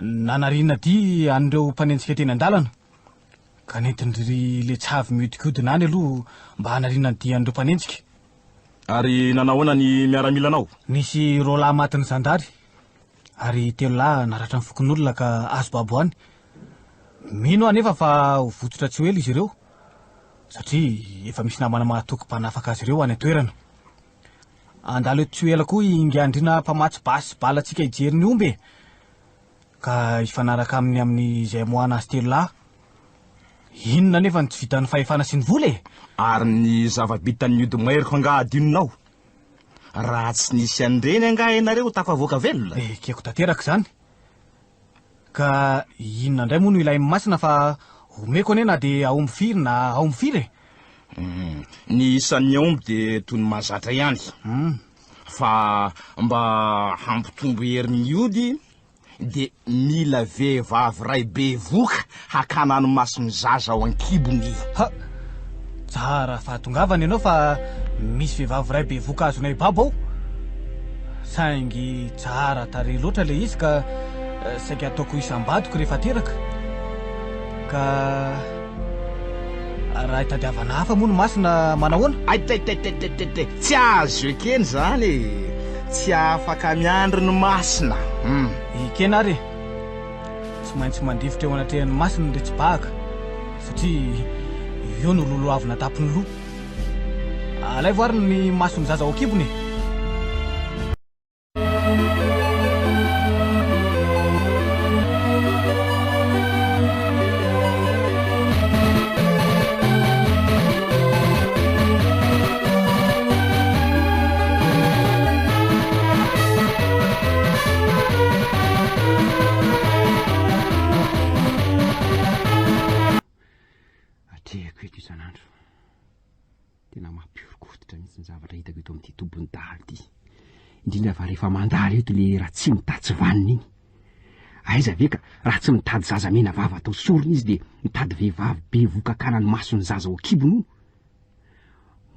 nanariana dia an'ireo mpanenjika teny an-dalana. Ka nentin-dry Letsavy mihodinkodina any aloha mba hanariana ny dian'ireo mpanenjika. Ary nanahoana ny miaramilanao? Nisy roalahy matin'ny zandary. Ary telolahy naratra ny fokonolona ka azo babo any. Mino aho anefa fa ho votsotra tsy ho ela izy ireo, satria efa misy namana mahatoky mpanafaka azy ireo any an-toerana. Handalo eto tsy ho ela koa i Ingahy-Andriana mpamatsy basy sy bala antsika hijery ny omby e! Ka hifanaraka aminy amin'izay hamoahana azy telolahy. Inona anefa no tsy vitan'ny fahefana sy ny vola e? Ary ny zava-bitan'ny ody maheriko angaha adinonao? Raha tsy nisy an'ireny angaha ianareo tafavoaka velona? Ekeko tanteraka izany. Ka inona indray moa no ilain'ny masina fa omeko anie na dia aomby firy na aomby firy e! Ny isan'ny aomby dia toy ny mahazatra ihany. Fa mba hampitombo hery ny ody dia mila vehivavy iray bevoka hakana ny mason'ny zaza ao an-kibony. Ha! Tsara fahatongavana ianao fa misy vehivavy iray bevoka azonay babo ao. Saingy tsara tarehy loatra ilay izy ka saika ataoko isam-badiko rehefa teraka. Ka raha itadiavana hafa moa ny masina manahoana? Aitaitai, tsy azo ekena izany e! Tsy afaka miandry ny masina. Hum. Ekena ary e! Tsy maintsy mandifotra eo anatrehan'ny masina ry Tsibahaka satria io no lolohavina an-tampon'ny loha. Alaivo ary ny mason'ny zaza ao an-kibony e! hitako eto amin'ity tobin'ny dahalo ity. Indrindra fa rehefa mandalo eto le Ratsimitaha tsy vanona iny. Aiza ve ka raha tsy mitady zaza mena vava atao sorona izy dia mitady vehivavy be vokakana ny mason'ny zaza ao an-kibony hono.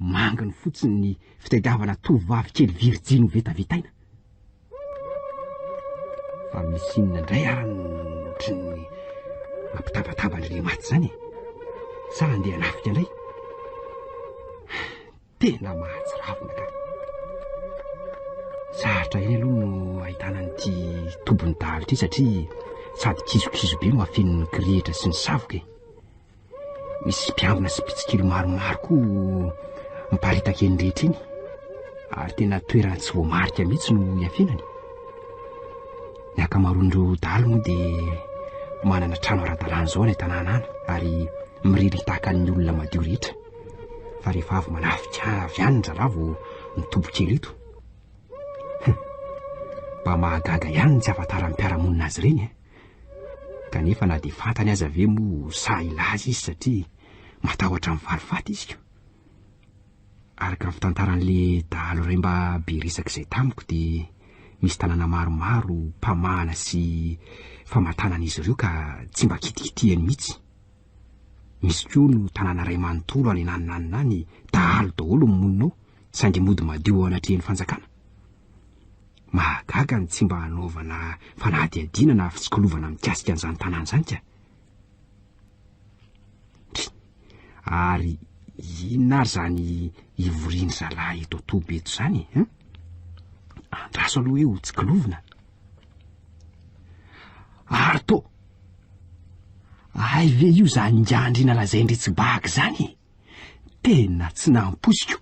Manginy fotsiny ny fitadiavana tovovavy kely virjiny ho vetavetaina. Fa misy inona indray ary no ohatry ny mampitabataba an-dry Lematy izany e? Sa handeha hanafika indray? Tena mahatsiravina ka. Sarotra ihany aloha no ahitana an'ity tobin'ny dahalo ity satria sady kizokizo be no afeniny ny kirihitra sy ny savoka e. Misy mpiambina sy mpitsikilo maromaro koa miparitaka eny rehetra eny ary tena toerana tsy voamarika mihitsy no iafenany. Ny ankamaroan'ireo dahalo moa dia manana trano ara-dalàna izao any an-tanàna any ary miririhy tahaka ny olona madio rehetra. Fa rehefa avy manafika avy any ny zalahy vao mitoby kely eto. Mba mahagaga ihany ny tsy ahafantaran'ny mpiara-monina azy ireny e. Kanefa na dia fantany aza ve moa sahy hilaza izy satria matahotra ny valifaty izy ko. Araka ny fitantaran'le dahalo iray mba be resaka izay tamiko dia misy tanàna maromaro mpamahana sy famantanana izy ireo ka tsy mba kitikitihany mihitsy. Misy koa no tanàna iray manontolo any ananonanona any dahalo daholo ny monina ao saingy mody madio eo anatrehan'ny fanjakana. Mahagaga ny tsy mba hanaovana fanadihadiana na fitsikilovana mikasika an'izany tanàna izany ka. Ndry! Ary inona ary izany ivorian-dry zalahy eto an-toby eto izany e? Hein? Andraso aloha hoe ho tsikilovina. Ary to! Hay ve io izany ingahy lazain-dry Tsibaky izany e? Tena tsy nampoiziko.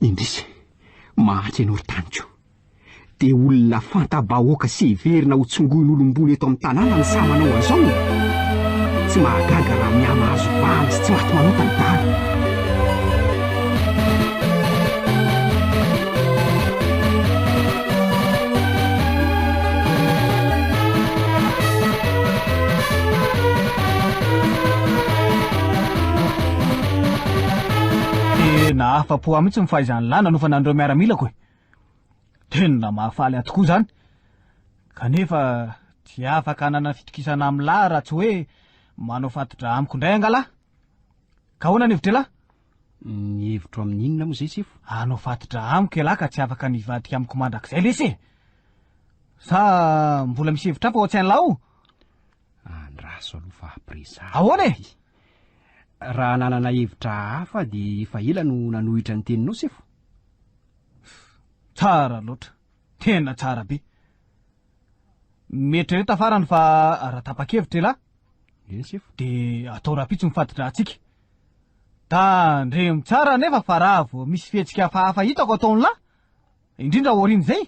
Indrisy, mahantra ianao ry taniko. Dia olona fanta-bahoaka sy heverina ho tsongoin'olom-bolo eto amin'ny tanàna no sahy manao an'izao? Tsy mahagaga raha mihamahazo vahana sy tsy maty manota ny dahalo. Tena afa-po ahy mihitsy ny fahaizan'i lahy nanofana an'ireo miaramilako e. Tena mahafaly ahy tokoa izany. Kanefa tsy afaka hanana fitokisana amin'i lahy raha tsy hoe manao fatidra amiko indray angaha lahy. Ka ahoana ny hevitr'i lahy? Ny hevitro amin'ny inona moa izay sefo? Hanao fatidra amiko ialahy ka tsy afaka ny hivadika amiko mandrakizay lesy e! Sa mbola misy hevitra hafa ao an-tsain'lahy ao? Andraso aloha fa ampiresahako. Ahoana e? Raha nanana hevitra hafa dia efa ela no nanohitra ny teninao sefo. Tsara loatra. Tena tsara be. Mieritrereta farany fa raha tapa-kevitra ialahy, Eny sefo. dia atao rahampitso ny fati-drantsika. Tandremo tsara anefa fa raha vao misy fihetsika hafahafa hitako ataon'lah, indrindra aorian'izay,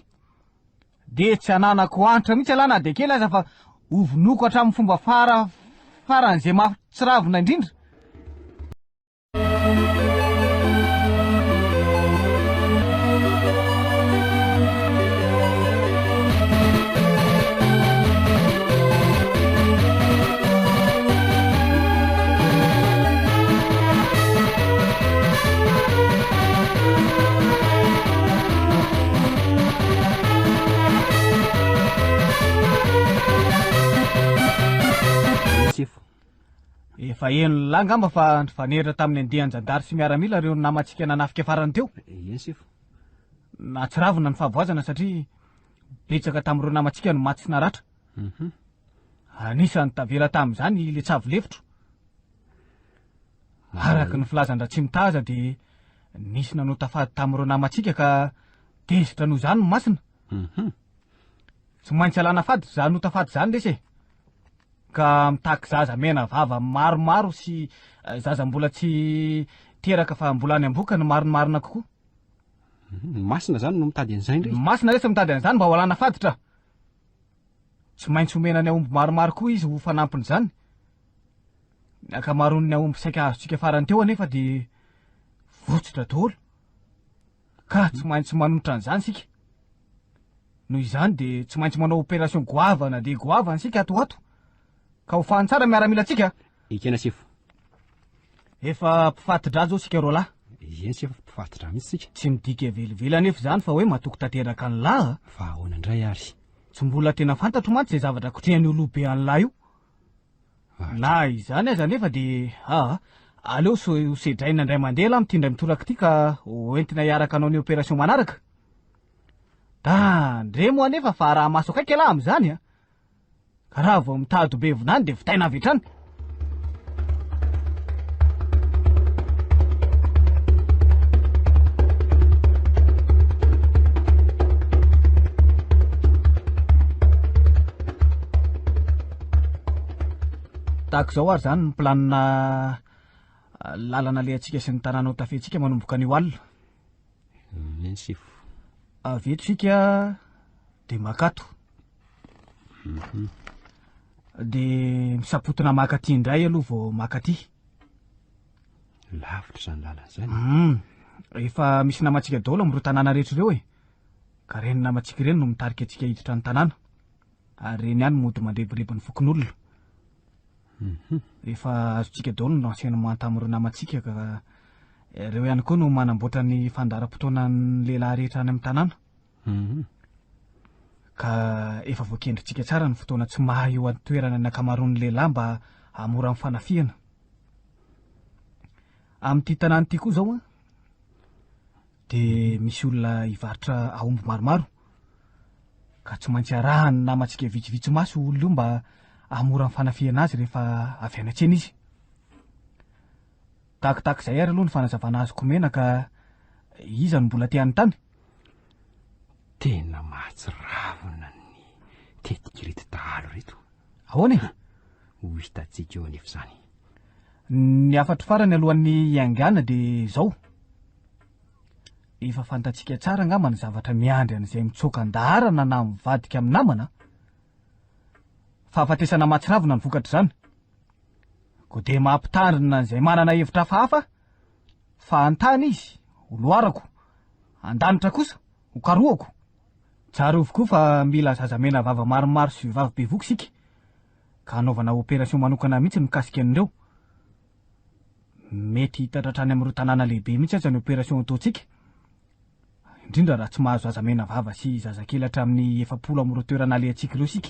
dia tsy hananako antra mihitsy ialahy na dia kely aza fa hovonoiko hatramin'ny fomba fara faran'izay mahatsiravina indrindra. Efa henon'lah angamba fa nifaneritra tamin'ny andian-jandary sy miaramila ireo namantsika nanafika farany teo. Eny sefo. Nahatsiravina ny fahavoazana satria betsaka tamin'ireo namantsika no maty sy naratra. Mhm. Anisan'ny tavela tamin'izany i Letsavo lefitro. Araka ny filazan-dRatsimitaza dia nisy nanao tafady tamin'ireo namantsika ka tezitra noho izany ny masina. Mhm. Tsy maintsy alana fady izany ota fady izany lesy e. Ka mitaky zaza mena vava maromaro sy eh, zaza mbola tsy teraka fa mbola any am-boka no marimarina kokoa. Mhm. Ny masina izany no mitady an'izay indray. Ny masina lesy mitady an'izany mba ho alana faditra. Tsy maintsy omena ny aomby maromaro koa izy ho fanampin'izany. Ny ankamaroan'ny aomby saika azontsika farany teo anefa dia votsotra daholo. Ka tsy maintsy manotra an'izany isika. Noho izany dia tsy maintsy manao opération goavana dia goavana isika ato ho ato. Ka ho fahany tsara ny miaramilantsika. Ekena sefo. Efa mpifati-drà zao isika roalahy. Eny se fa mpifatotra mihitsy isika. Tsy midika velively anefa izany fa hoe matoky tanteraka an'lah a! Fa ahoana indray ary? Tsy mbola tena fantatro mantsy izay zavatra kotrehan'io loha be an'lah io. Na izany aza anefa dia aa aleo so ho sedraina indray mandeha lah amin'ity indray mitoraka ity ka ho entina hiaraka hanao ny opération manaraka. Tandremo anefa fa araha-maso akaiky ialahy amin'izany a! Ka raha vao mitady ho be vinany dia vitaina avy hatrany. Tahaka izao ary izany ny planina lalana alehantsika sy ny tanàna ho tafentsika manomboka anio alina. Eny sefo. Avy eto isika dia makato. Mhm. Dia misapotina maka aty indray aloha vao maka aty. Lavitra izany lalana izany. Mm. Efa misy namantsika daholo amin'ireo tanàna rehetra ireo e. Ka ireny namantsika ireny no mitarika antsika hiditra ny tanàna. Ary ireny ihany mody mandrebireby ny fokonolona. Mhm. Efa azontsika daholo ny renseignement tamin'ireo namantsika ka ireo ihany koa no manamboatra ny fandaharam-potoanan'ny lehilahy rehetra any amin'ny tanàna. Mhm. Ka efa voakendrintsika tsara ny fotoana tsy maha eo an-toerana ny ankamaroan'ny lehilahy mba hahamora ny fanafihana. Amin'ity tanàna ity koa izao an, dia misy olona hivarotra aomby maromaro ka tsy maintsy arahan'ny namantsika vitsivitsy maso io olona io mba hahamora ny fanafihana azy rehefa avy any an-tsena izy. Tahakitahaka izay ary aloha ny fanazavana azoko omena ka iza no mbola te hanontany? Tena mahatsiravina ny tetik'ireto dahalo ireto. Ahoana e? Ho hitantsika eo anefa izany. Ny hafatro farany alohan'ny hiaingàna dia izao. Efa fantatsika tsara angamba ny zavatra miandry an'izay mitsoaka an-daharana na mivadika amin'ny namana. Fahafatesana mahatsiravina ny vokatr'izany. Koa dia mampitandrina an'izay manana hevitra hafahafa fa an-tany izy ho loharako, an-danitra kosa ho karohako. Tsarovy koa fa mila zaza mena vava maromaro sy vehivavy bevoka isika ka hanaovana opération manokana mihitsy mikasika an'ireo. Mety hitatra hatrany amin'ireo tanàna lehibe mihitsy aza ny opération ataontsika. Indrindra raha tsy mahazo zaza mena vava sy zazakely hatramin'ny 40 amin'ireo toerana alehantsika ireo isika.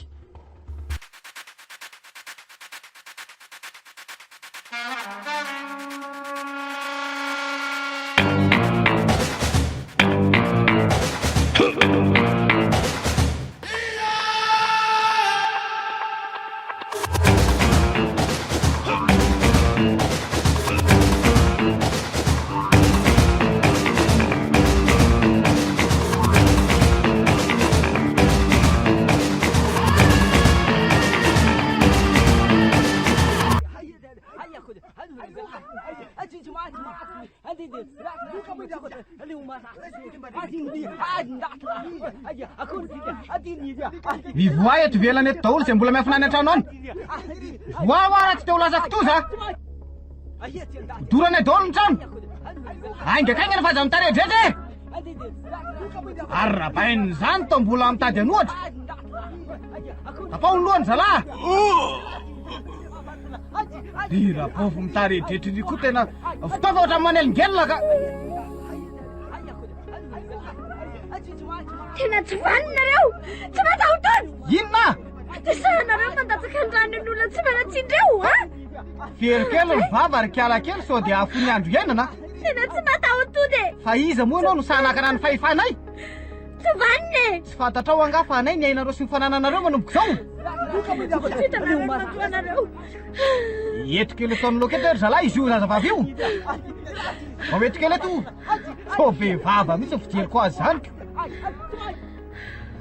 Mivoaha eto ivelany eto daholo izay mbola miafina any an-trano any. Voaha hoa raha tsy te ho lasa kitoza. Doranay daholo ny trano. Haingakaingana fa aza mitaredretra e. Ary rabain'izany toa mbola mitady an'ohatra. Tapaho ny lohany zalahy. Ry rabofo mitaredretra ry koa tena fitaova ohatran'ny manelingelina ka. Tena tsy vanona nareo! Tsy mataho-tody! Inona? Dia sahanareo mandatsaka ny rano ny olona tsy manan-tsiny ireo, a? Very kely ny vava ry kiala kely sao dia hahafoy ny andro iainana. Tena tsy mataho-tody e! Fa iza moa ianao no sahy hanakana ny fahefanay? Tsy vanona e! Tsy fantatrao angaha fa anay ny ainareo sy ny fanananareo manomboka izao? Tsy hitanareo ny manjo anareo. Eto kely eto anoloako eto ry zalahy izy io zazavavy io. Mba eto kely eto. Sao be vava mihitsy ny fijeriko azy izany ko.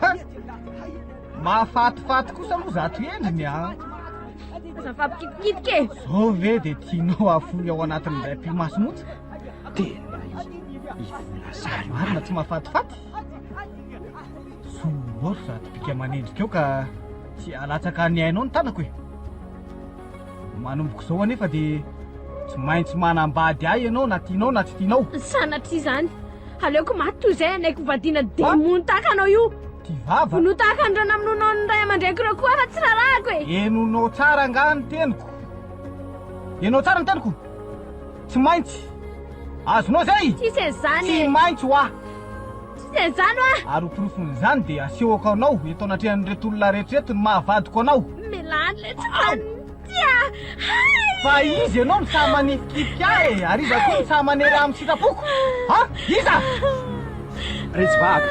Ha! Mahafatifaty kosa aloha zato endriny a. Aza mifampikitikitika e. Zao ve dia tianao hahafoy ao anatin'ny indray pimaso monja? Tena i Volasary Marina tsy mahafatifaty? Soa ry zato bika manendrika eo ka tsy halatsaka ny ainao ny tanako e. Manomboka izao anefa dia tsy maintsy manambady ahy ianao na tianao na tsy tianao. Sanatria izany. Aleoko maty toy izay hanaiky hovadiana demony tahaka anao io. Ty vava. Vonoa tahaka an'ireo namonoanao ny ray aman-dreniko ireo koa fa tsy rarahako e. Henonao tsara angaha ny teniko? Henonao tsara ny teniko? Tsy maintsy. Azonao izay? Tsisy an'izany e! Tsy maintsy hoa! Tsisy an'izany hoa! Ary ho porofon'izany dia asehoko anao eto anatrehan'ireto olona rehetra ireto ny maha vadiko anao. Mialà ilay tsy fantia a! Hay! Fa iza ianao no sahy manifikifika ahy e? Ary iza koa no sahy manery ahy amin'ny sitrapoko? Ha? Iza? Retsivahaka,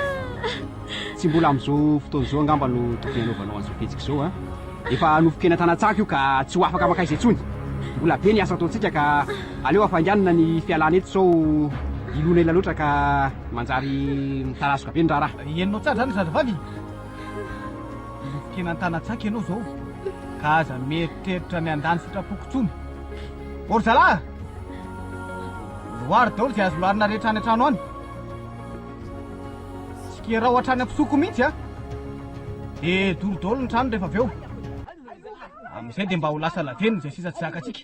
tsy mbola amin'izao fotoana izao angamba no tokony hanaovanao an'izao fihetsika izao a! Efa nofon-kena tana-tsako io ka tsy ho afaka mankaiza intsony. Mbola be ny asa ataontsika ka aleo hafainganina ny fialana eto sao hilona ela loatra ka manjary mitarazoka be ny raharaha. Henonao tsara izany ry zazavavy? Nofon-kena an-tanan-tsaka ianao izao ka aza mieritreritra ny handany sitrapoko intsony. Ô ry zalahy a! Loary daholo izay azo loarina rehetra any an-trano any. Tsikerao hatrany am-pisoko mihitsy a! Dia doro daholo ny trano rehefa avy eo. Amin'izay dia mba ho lasa lavenona izay sisa tsy zakantsika.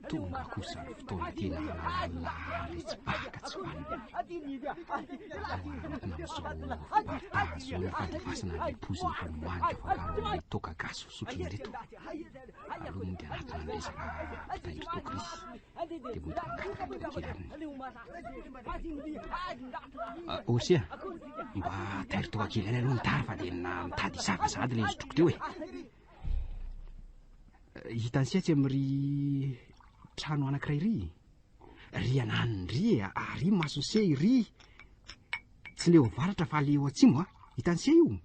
Tonga kosa ny fotoana tena halalahary tsy baka tsy vanona. Aleo araraotina amin'izao fiparitahana izao ny fandefasana an'ilay poizina efa nomaniko afangaro amin'ny toaka gasy fisotrony ireto. Aleo mody hanatona ny resaka mpitahiry toaka ry. Dia mody mangataka toaka kely aminy. Orsia, mba tairo toaka kely ihany aloha ny tara fa dia na mitady hisava sahady ilay nosotroiko teo e. Hitan'i Sia atsy amin'ry trano anankiray ry. Ry ananiny ry e, ary mason'i Sia iry. Tsy le eo avaratra fa le eo atsimo a. Hitan'i Sia io.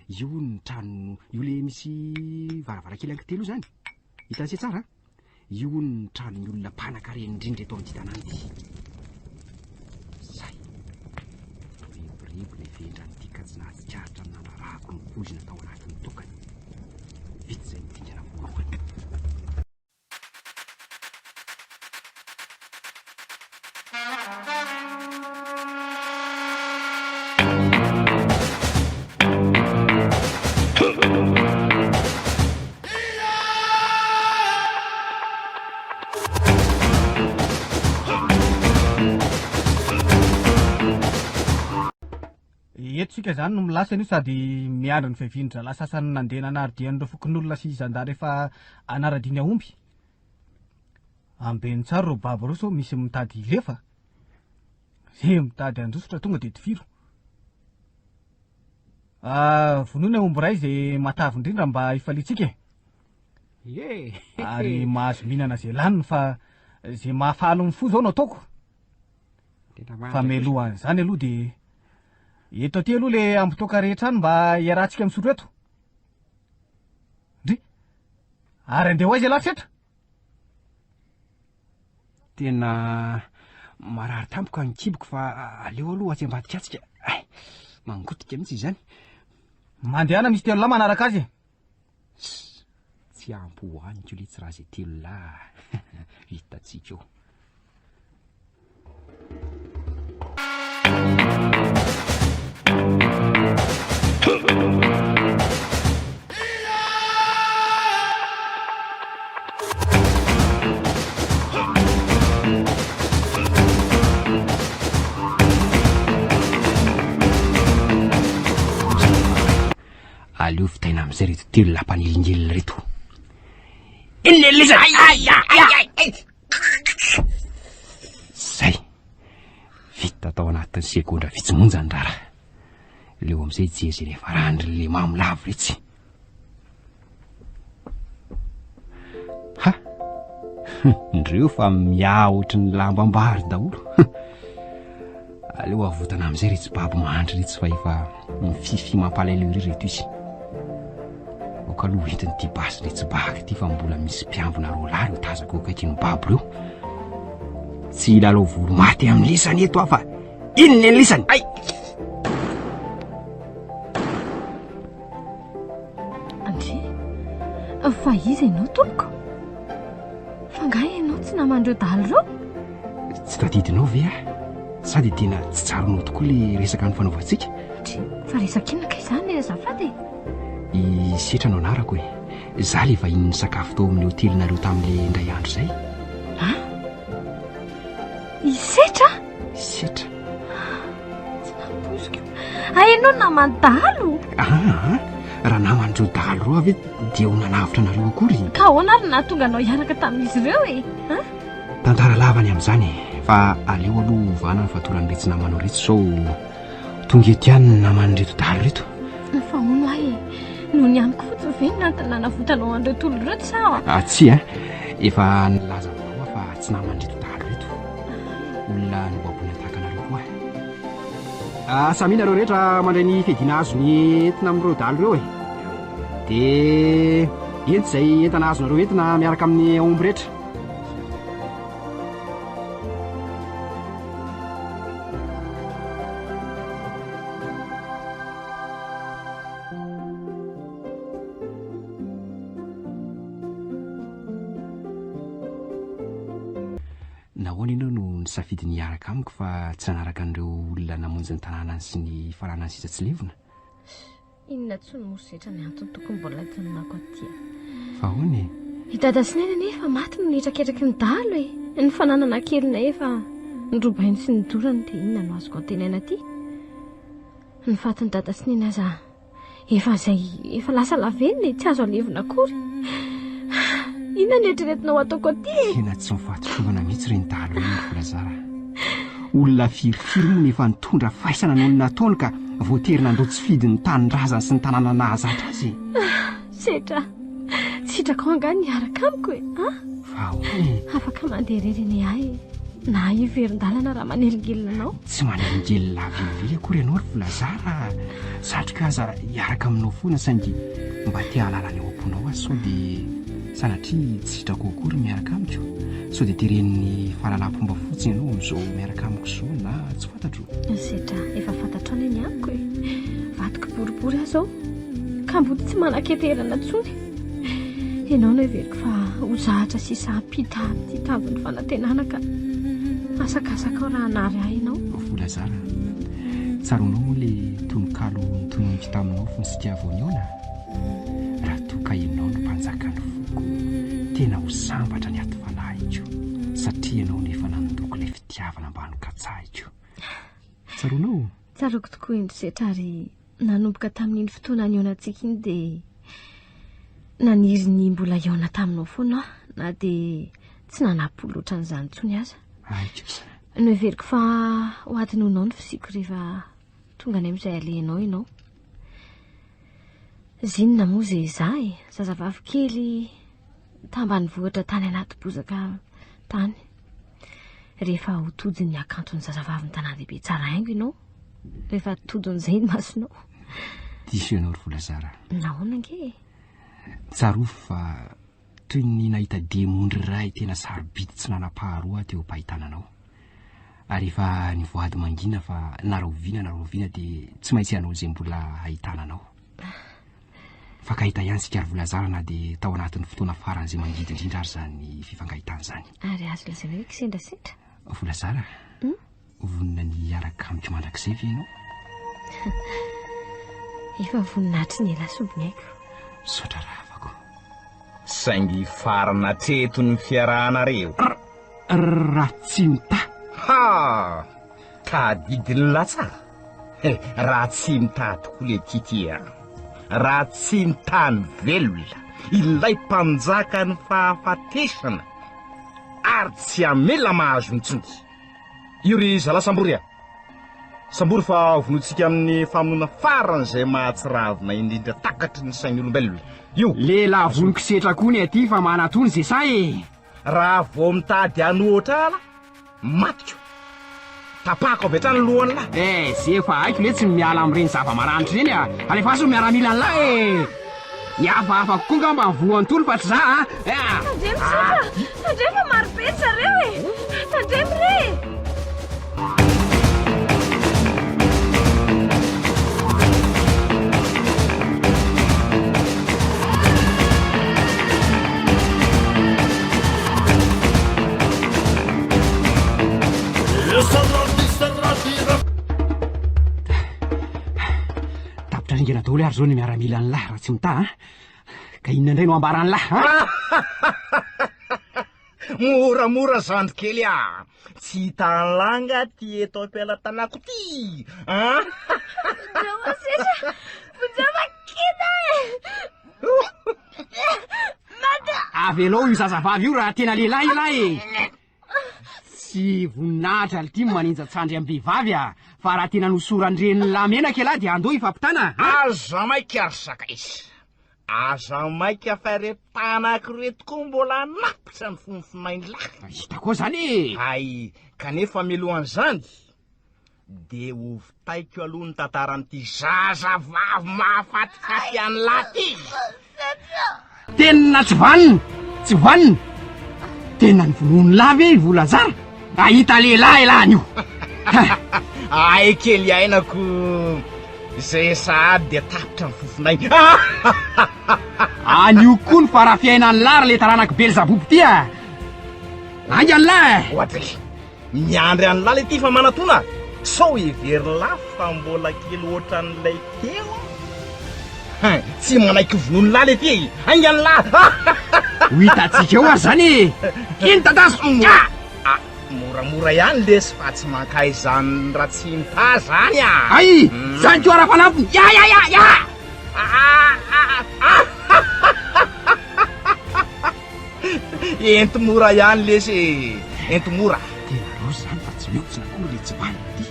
Io ny trano, io le misy varavarankely anankitelo io zany. Hitan'i Sia tsara a. Io hono ny tranon'ny olona mpanankarena indrindra eto amin'ity tanàna ity. Zay. Mirebireby ilay vendrana ity ka tsy nahatsikaritra ny nandrarahako ny poizina tao anatin'ny tokany. Vita izay ny dingana voalohany. Eto isika izany no milasa anio sady miandry ny fiavian-dry zalahy sasany nandeha nanary-dia an'ireo fokonolona sy zandary efa hanara-dia ny aomby. Ambeno tsara ireo babo ireo sao misy mitady hilefa. Ze mitady handositra tonga dia tifiro. Ah, vonoina omby iray ze matavy indrindra mba hifaliantsika e. Ie. Ary mahazo mihinana ze laniny fa ze mahafaly ny fo zao no ataoko. Fa mialohan'izany aloha dia eto aty aloha le ambin-toaka rehetra any mba hiarahantsika misotro eto. Ndry. Ary andeha ho aiza ialahy setra? Tena marary tampoka ny kiboko fa aleo aloha atsy ambadika atsika. Ay, mangotika mihitsy izany. Mandehana misy telolahy manaraka azy e. Tsy ampy hohaniko letsy raha izay telolahy hitantsika eo. Aleo vitaina amin'izay reto telolahy mpanelingelina reto. Inona elizany? Ay, ay, ay, ay, ay. Zay. Vita tao anatin'ny segondra vitsy monja ny raharaha. Leo amin'izay hijery izay niafarany ry le mamo lavo retsy. Ha! Ndreo fa miahotry ny lambam-bary daholo. Aleo avotana amin'izay retsy babo mahantra retsy fa efa mifify mampalahelo ery reto izy. Aoka aloha entiny ity basy retsy baky ity fa mbola misy mpiambina roalahy ireo tazako eo akaikin'ny babo ireo. Tsy hilalao voro maty amin'ny lisany eto aho fa inona ny lisany? Ay! Andry, fa iza ianao tompoko? Fa angaha ianao tsy naman'ireo dahalo ireo? Tsy tadidinao ve aho? Sa dia tena tsy tsaroanao tokoa ilay resaka nifanaovantsika? Andry, fa resaka inona kay izany e, azafady e? I Setra no anarako e. Izaho ilay vahiny nisakafo tao amin'ny hotelinareo tamin'ilay indray andro izay. Ha? I Setra? I Setra. Tsy nampoiziko. Hay ianao naman'ny dahalo? Aa, raha naman'ireo dahalo ireo aho ve dia ho nanavotra anareo akory? Ka ahoana ary no nahatonga anao hiaraka tamin'izy ireo e? Ha? Tantara lava ny amin'izany e. Fa aleo aloha ovana ny fatoran'iretsy namanao iretsy sao tonga eto ihany ny naman'ireto dahalo ireto. Fa hono ahy e, noho ny amiko fotsiny ve no antony nanavotanao an'ireto olona ireto sa? Ah tsia, efa nilaza aminao aho fa tsy naman'ireto dahalo ireto. Olona nobaboina tahaka anareo koa. Ah, samia nareo rehetra mandray ny fiadiana azony entina amin'ireo dahalo ireo e. Dia ento izay entana azonareo entina miaraka amin'ny aomby rehetra. Nahoana ianao no nisafidy ny hiaraka amiko fa tsy nanaraka an'ireo olona namonjy ny tanànany sy ny fananany sisa tsy levona? Inona intsony moa zetra ny antony tokony mbola hijanonako aty a? Fa ahoana e? I dada sy neny anie efa maty no nihetraketraky ny dahalo e! Ny fananana kelinay efa norobainy sy nodorany dia inona no azoko antenaina aty? Ny fatin'i dada sy neny aza efa izay efa lasa lavenona e, tsy azo alevina akory. Inona no eritreretinao hataoko aty e? Tena tsy mifaditrovana mihitsy ireny dahalo ireny ry Volazara. Olona firifiry moa no efa nitondra faisana noho ny nataony ka voatery nandao tsy fidiny ny tanindrazany sy ny tanàna nahazatra azy e. Setra, tsy sitrakao angaha ny hiaraka amiko e? An? Fa ahoana e? Afaka mandeha irery anie ahy e. Na hiverin-dalana raha manelingelina anao. Tsy manelingelina velively akory ianao ry Volazara a. Satriko aza hiaraka aminao foana saingy mba te hahalala ny ao am-ponao aho sao dia sanatria tsy sitrako akory ny miaraka amiko. Sao dia teren'ny fahalalam-pomba fotsiny ianao amin'izao miaraka amiko izao na tsy fantatro. Sedra, efa fantatrao anie ny amiko e. Vadiko boribory aho izao. Kamboty tsy manan-keterana intsony. Ianao no heveriko fa ho zahatra sisa hampita ity tavon'ny fanantenana ka asakasakao raha hanary ahy ianao. Volazara, tsaroanao moa ilay tononkalo notononiko taminao fony isika vao nihaona? Raha toa ka ianao no mpanjakan'ny foko, tena ho sambatra ny aty fanahiko, satria ianao no efa nandoko ilay fitiavana mba nokatsahiko. Tsaroanao? Tsaroako tokoa indry setra ary nanomboka tamin'iny fotoana nihaonantsika iny dia naniry ny mbola hihaona taminao foana aho na dia tsy nanampo loatra an'izany intsony aza. Ay kosa. Noheveriko fa ho adinoinao ny fisiako rehefa tonga any amin'izay alehanao ianao. Zinona moa izay izaho e, zazavavy kely tambanivohitra tany anaty bozaka tany. Rehefa ho tojin'ny hakanton'ny zazavavin'ny tanàn-dehibe tsara haingo ianao, rehefa todin'izay ny masonao. Diso ianao ry Volazara. Nahoana ange e? Tsarovy fa toy ny nahita diamondra iray tena sarobidy tsy nanam-paharoa aho teo am-pahitana anao. Ary efa nivoady mangina fa na rahoviana na rahoviana dia tsy maintsy hanao izay mbola hahitana anao. Mifankahita ihany isika ry Volazara na dia tao anatin'ny fotoana faran'izay mangidy indrindra ary izany fifankahitana izany. Ary azo lazaina hoe kisendrasendra? Volazara, hmm? vonona ny hiaraka amiko mandrakizay ve ianao? Efa vonona hatry ny ela sombiny aiko. Misaotra rahavako. Saingy hifarana hatreto ny fiarahanareo. Ratsimitaha. Ha! Tadidin'lah tsara? He, Ratsimitaha tokoa le Titi a! Ratsimitaha ny velona, ilay mpanjakan'ny fahafatesana, ary tsy hamela mahazo intsony. Io ry zalahy sambory a! Sambory fa vonointsika amin'ny famonoana faran'izay mahatsiravina indrindra takatry ny sain'ny olombelona. Io! Lehilahy vonon-kisetra koa ny aty fa manatony ze sahy e! Raha vao mitady hanohotra ahy lah, matiko. Tapahako avy hatrany ny lohan'lah. Eh, ze efa haiko letsy ny miala amin'ireny zava-maranitra ireny a! Alefaso ny miaramilan'lah e! Ny hafahafa kokoa ngamba ny voan-tolo fa tsy za a! Tandremo Setra! Tandremo fa maro be ry zareo e! Tandremo re e! Tapitra ringana daholo ary zao ny miaramilan'lah raha tsy mitaha a! Ka inona indray no ambaran'lah a? Moramora zandry kely a! Tsy hitan'lah nga ty eto am-pelatanako ty a! Vonjeo aho sesa! Vonjeo fa kida e! Maty! Avelao io zazavavy io raha tena lehilahy ialahy e! Tsy voninahitra lty ny manenja-tsandry am-behivavy a! Fa raha tena nosoran-drenin'lah menaka ialahy dia andao hifampitana a! Aza maika ry sakaiza! Aza maika fa ireto tanako ireto koa mbola hanapitra ny fomfonain'lah! Hitako ao izany e! Hay, kanefa mialohan'izany dia hovitaiko aloha ny tantaran'ity zazavavy mahafatifaty an'lah ty! Tena tsy vanona, tsy vanona. Tena novonoin'lah ve i Volazara? Hahita lehilahy elah anio. Ay kely ainako, izay sahady dia tapitra ny fofonay. Anio koa ny fara-fiainan'lah ry le taranak'i Belzabobo ty a! Aingan'lah e! Oadray! Miandry an'lah le ty fa manatona sao heverin'lah fa mbola kely ohatran'ilay teo aho. Hein, tsy manaiky vonoin'lah le ty e! Haingan'lah! Ho hitantsika eo ary zany e! Iny dadazo! Ah! Ah, moramora ihany lesy fa tsy mankaiza an'i Ratsimpa zany ah! Hay! Zany koa ara-panampiny! Ya ya ya ya! Ah, ah, ah, Ento mora ihany lesy e! Ento mora! Tena loza izany fa tsy mihontsina akory le tsy vanona ity.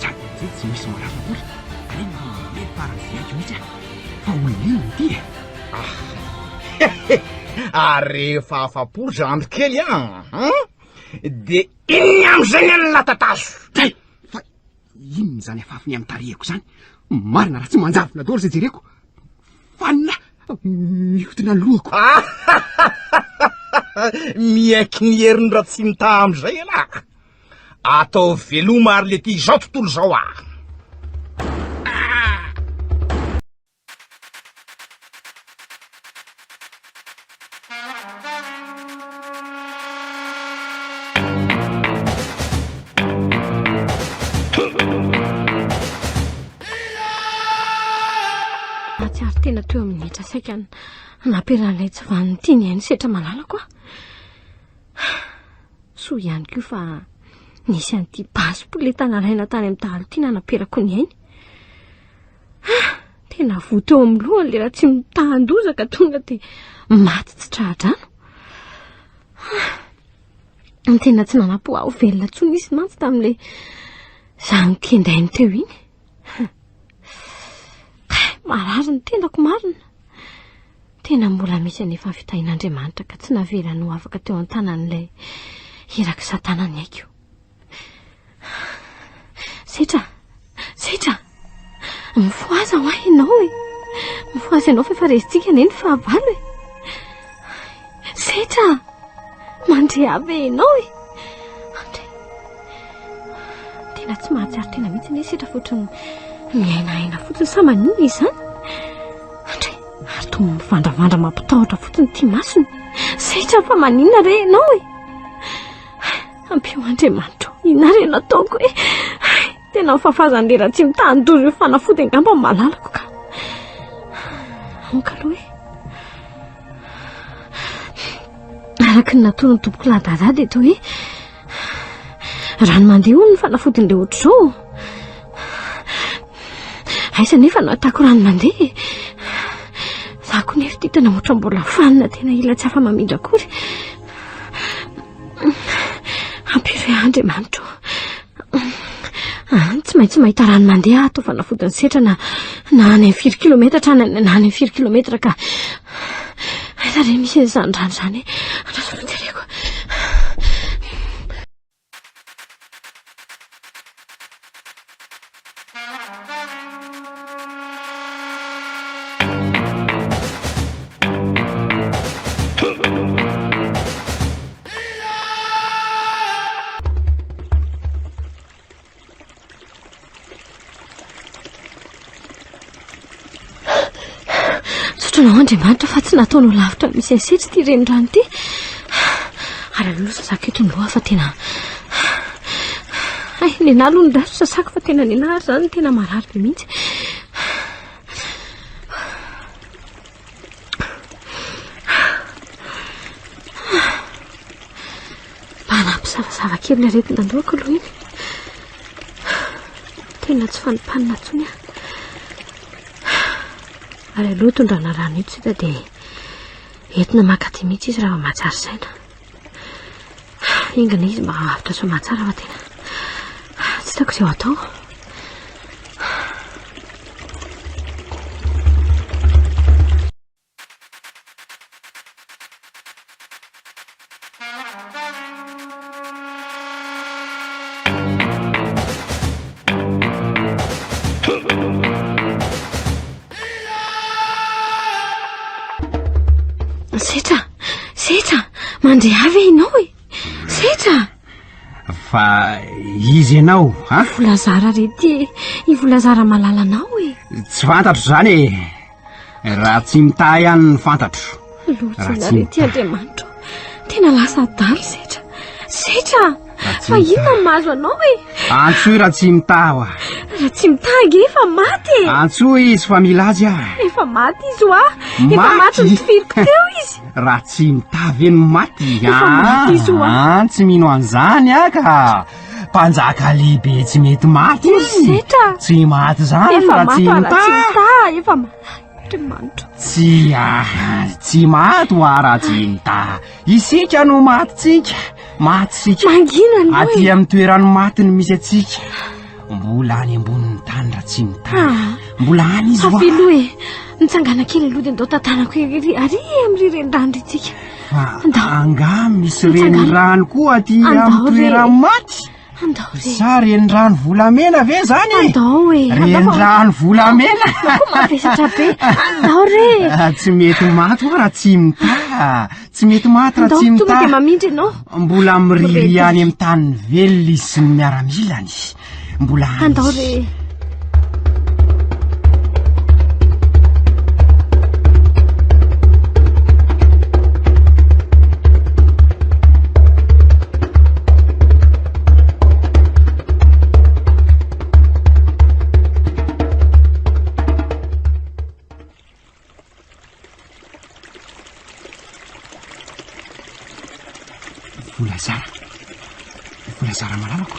Sady amin'izay tsy misy marary akory. Aleo mamely faran'izay haiko mihitsy aho. Fa olona inona ity e? Ah! Ary rehefa afa-po ry zandry kely an! Dia inona amin'izay ny an'ny latatazo? Kay! Fa inona izany afafiny amin'ny tarehiko izany? Marina raha tsy manjavona daholo izay jereko. Fanina! Mihodina ny lohako. Miaiky ny herin'ny Ratsimitaha amin'izay ialahy. Ataovy veloma ary le ty izao tontolo izao ah! Nahatsiaro tena teo amin'ny hetra saika nampiarahan'ilay tsy vanona ity ny ainy setra malalako aho. Soa ihany koa fa nisy an'ity basy poleta nalaina tany amin'ny dahalo ity nanaperako ny ainy. Ah, tena voa teo amin'ny lohany le raha tsy mitahan-doza ka tonga dia maty tsy tra-drano. Ah, ny tena tsy nanampo aho velona intsony izy mantsy tamin'ilay izaho nikendainy teo iny. Marary ny tendako marina. Tena mbola misy anefa ny fitahian'Andriamanitra ka tsy navelany ho afaka teo an-tanan'ilay irak'i Satana ny aiko. Setra! Setra! Mifohaza ho ahy ianao e! Mifohaza ianao fa efa resintsika anie ny fahavalo e! Setra! Mandre ahy ve ianao e? Andre! Tena tsy mahatsiaro tena mihitsy anie Setra fa ohatran'ny miaina aina fotsiny sa maninona izany? Andre! Ary toa mivandravandra mampitahotra fotsiny ity masony. Setra fa maninona re ianao e? Ampio Andriamanitra o, inona re no ataoko e? Tena mifafazan'ny lera tsy mitahan-doza io fanafody angamba ny malalako ka. Aoka aloha e. Araka ny natoron'ny tompoko lahy Dada dia toa hoe rano mandeha hono ny fanafodin'ilay ohatr'izao. Aiza nefa no atako rano mandeha e? Za koa nefa ity tena ohatran'ny mbola fanina tena ila tsy afa-mamindra akory. Ampio re Andriamanitra o. Ah, tsy maintsy mahita rano mandeha aho atao fanafodin'ny setra na na any amin'ny firy kilometatra na na any amin'ny firy kilometatra ka. Aiza re misy an'izany rano izany e? Andraso aloha jereko. Misaotra anao Andriamanitra fa tsy nataonao lavitra misy an'i Setry ity renirano ity. Ary aleo aloha sasako eto ny loha fa tena Hay, nenà aloha ny raso sasako fa tena nenà ary izany tena marary be mihitsy. Mba nampisavasava kely ny aretina an-dohako aloha iny. Tena tsy fanimpanina intsony aho. Ary aloha tondrana rano eto sita dia entina maka aty mihitsy izy raha vao mahatsiaro saina. Enga anie izy mba avotra soamantsara fa tena tsy hitako izay ho atao. Setra! Setra! Mandre ahy ve ianao e? Setra! Fa iza ianao, ha? Volazara re ty e! I Volazara malalanao e! Tsy fantatro izany e! Raha tsy mitaha ihany ny fantatro. Lotsona re ty Andriamanitro. Tena lasa adala setra. Setra! Fa inona no mahazo anao e? Antsoy raha tsy mitaha hoa. Raha tsy mitaha ange efa maty e. Antsoy izy fa mila azy aho. Efa maty izy hoa. Efa maty nitifiriko teo izy. Raha tsy mitaha ve no maty? Efa maty izy hoa. Ah, tsy mino an'izany aho ka. Mpanjaka lehibe tsy mety maty izy. Setra. Tsy maty izany Efa raha maty tsy raha tsy mitaha. mitaha, efa maty. Andriamanitro. Tsy ah, tsy maty hoa raha tsy mitaha. Isika no matintsika. Maty isika. Mangina aloha Aty e. amin'ny toeran'ny maty no misy antsika. Mbola any ambonin'ny tany raha tsy mitaha. Ah. Mbola any izy hoa. Avy aloha e. Mitsangana kely aloha dia ndao tantanako ery ary amin'ny renirano ry tsika. Fa angaha misy renirano koa aty amin'ny toeran'ny maty? Andao re. Sa renirano volamena ve zany e? Andao e. Renirano volamena. Koa mavesatra be. Andao re. Ah, tsy mety maty hoa raha tsy mitaha. Tsy mety maty raha tsy mitaha. Tonga dia mamindra ianao. Mbola miririry any amin'ny tany velona izy sy ny miaramilany. Mbola any. Andao re. Volazara. Volazara malalako.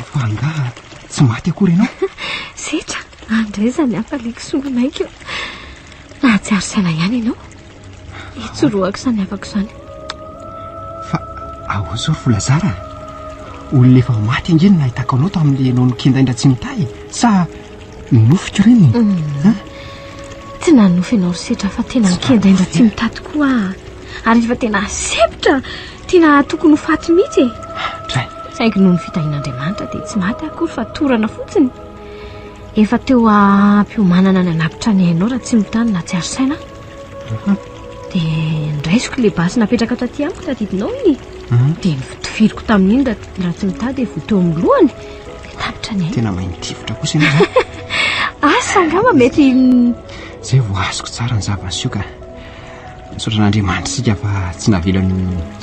Fa angaha tsy maty akory ianao? Setra, andray izany hafaliako sy manaiky io. Nahatsiaro saina ihany ianao. Itsorohako izany havako izany. Fa ahoana izao ry Volazara? Olona efa maty ange no nahitako anao tamin'ilay ianao nokendain-dra tsy mitahy. Sa nofiko ireny? Mm. Tsy nanofy ianao ry Setra fa tena nokendain-dra tsy mitahy tokoa aho. Ary efa tena sempotra, tena tokony ho faty mihitsy e. Dray. Saingy noho ny fitahian'Andriamanitra dia tsy maty aho akory fa torana fotsiny. Efa teo am-piomanana ny hanapitra ny ainao raha tsy mitahy no nahatsiaro saina aho. Mhm. Dia ndraisiko ilay basy napetraka taty amiko tadidinao iny. Mhm. Dia notifiriko tamin'iny raha tsy mitahy dia voa teo amin'ny lohany. Dia tapitra ny ainy. Tena mahay mitifitra kosa ianao zany. Asa angamba mety Izay vao azoko tsara ny zava-niseho ka. Misaotra an'Andriamanitra isika fa tsy navelany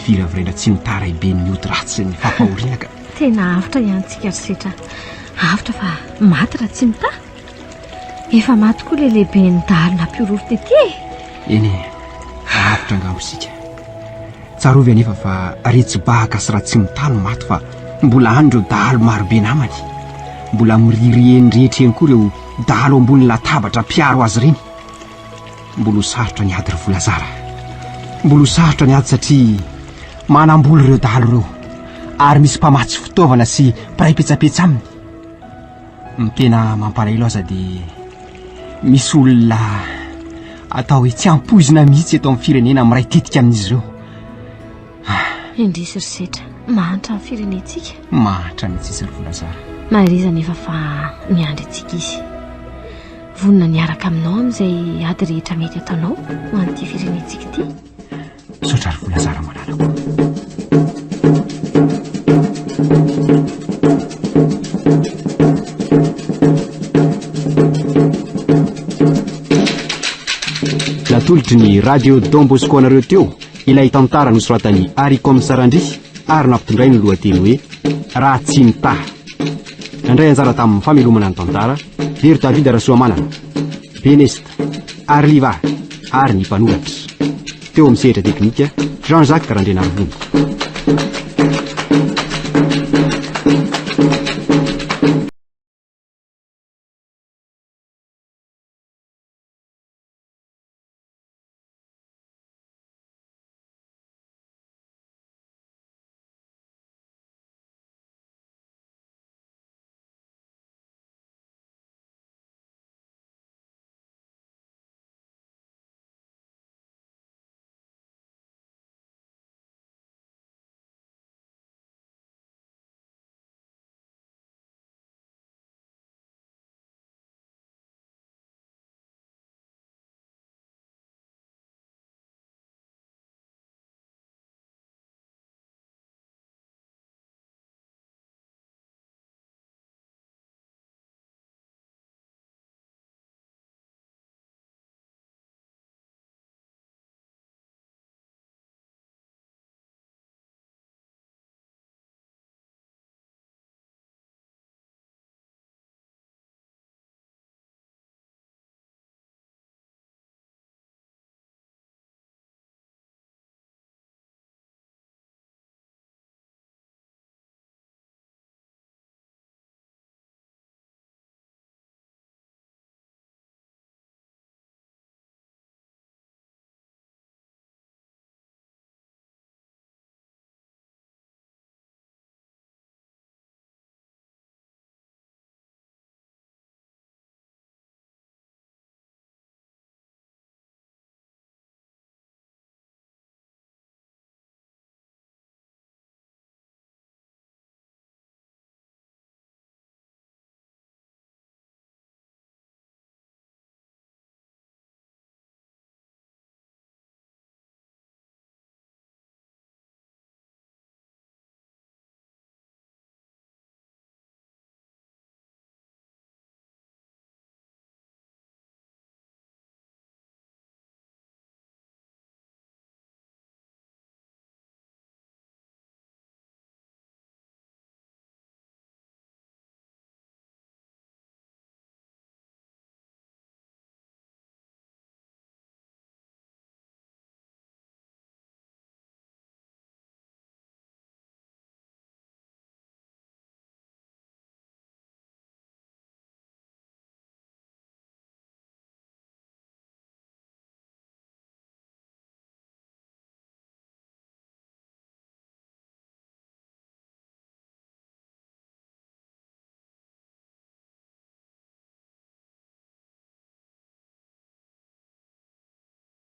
viraviraina tsy nitaray be ny ody ratsy sy ny fampahoriana ka. Tena avotra ihany tsika ry Setra. Avotra fa maty raha tsy mitaha. Efa maty koa ilay lehiben'ny dahalo nampihorohoro tety e! Eny e, avotra angamba isika. Tsarovy anefa fa Retsibahaka sy Ratsimitaha no maty fa mbola any ireo dahalo marobe namany. Mbola miririry eny rehetra eny koa ireo dahalo ambony latabatra mpiaro azy ireny. Mbola ho sarotra ny ady ry Volazara. Mbola ho sarotra ny ady satria manam-bola ireo dahalo ireo ary misy mpamatsy fitaovana sy mpiray petsapetsa aminy. Ny tena mampalahelo aza dia misy olona atao hoe tsy ampoizina mihitsy eto amin'ny firenena miray tetika amin'izy ireo. Indrisy ry Setra, mahantra ny firenentsika. Mahantra mihitsy izy ry Volazara. Maheriza anefa fa miandry antsika izy. Vonona ny hiaraka aminao amin'izay ady rehetra mety ataonao ho an'ity firenentsika ity. Misaotra ry Volazara malalako. Natolotry ny Radio Don Bosco anareo teo ilay tantara nosoratan'i Aricom Sarandria ary nampitondrainy ny lohateny hoe Raha tsy mitaha. Nandray anjara tamin'ny famelomana ny tantara Vero David Rasoamanana, Benesta, Arliva ary ny mpanoratra. Teo amin'ny sehatra teknika, Jean Jacques Randrianarivony.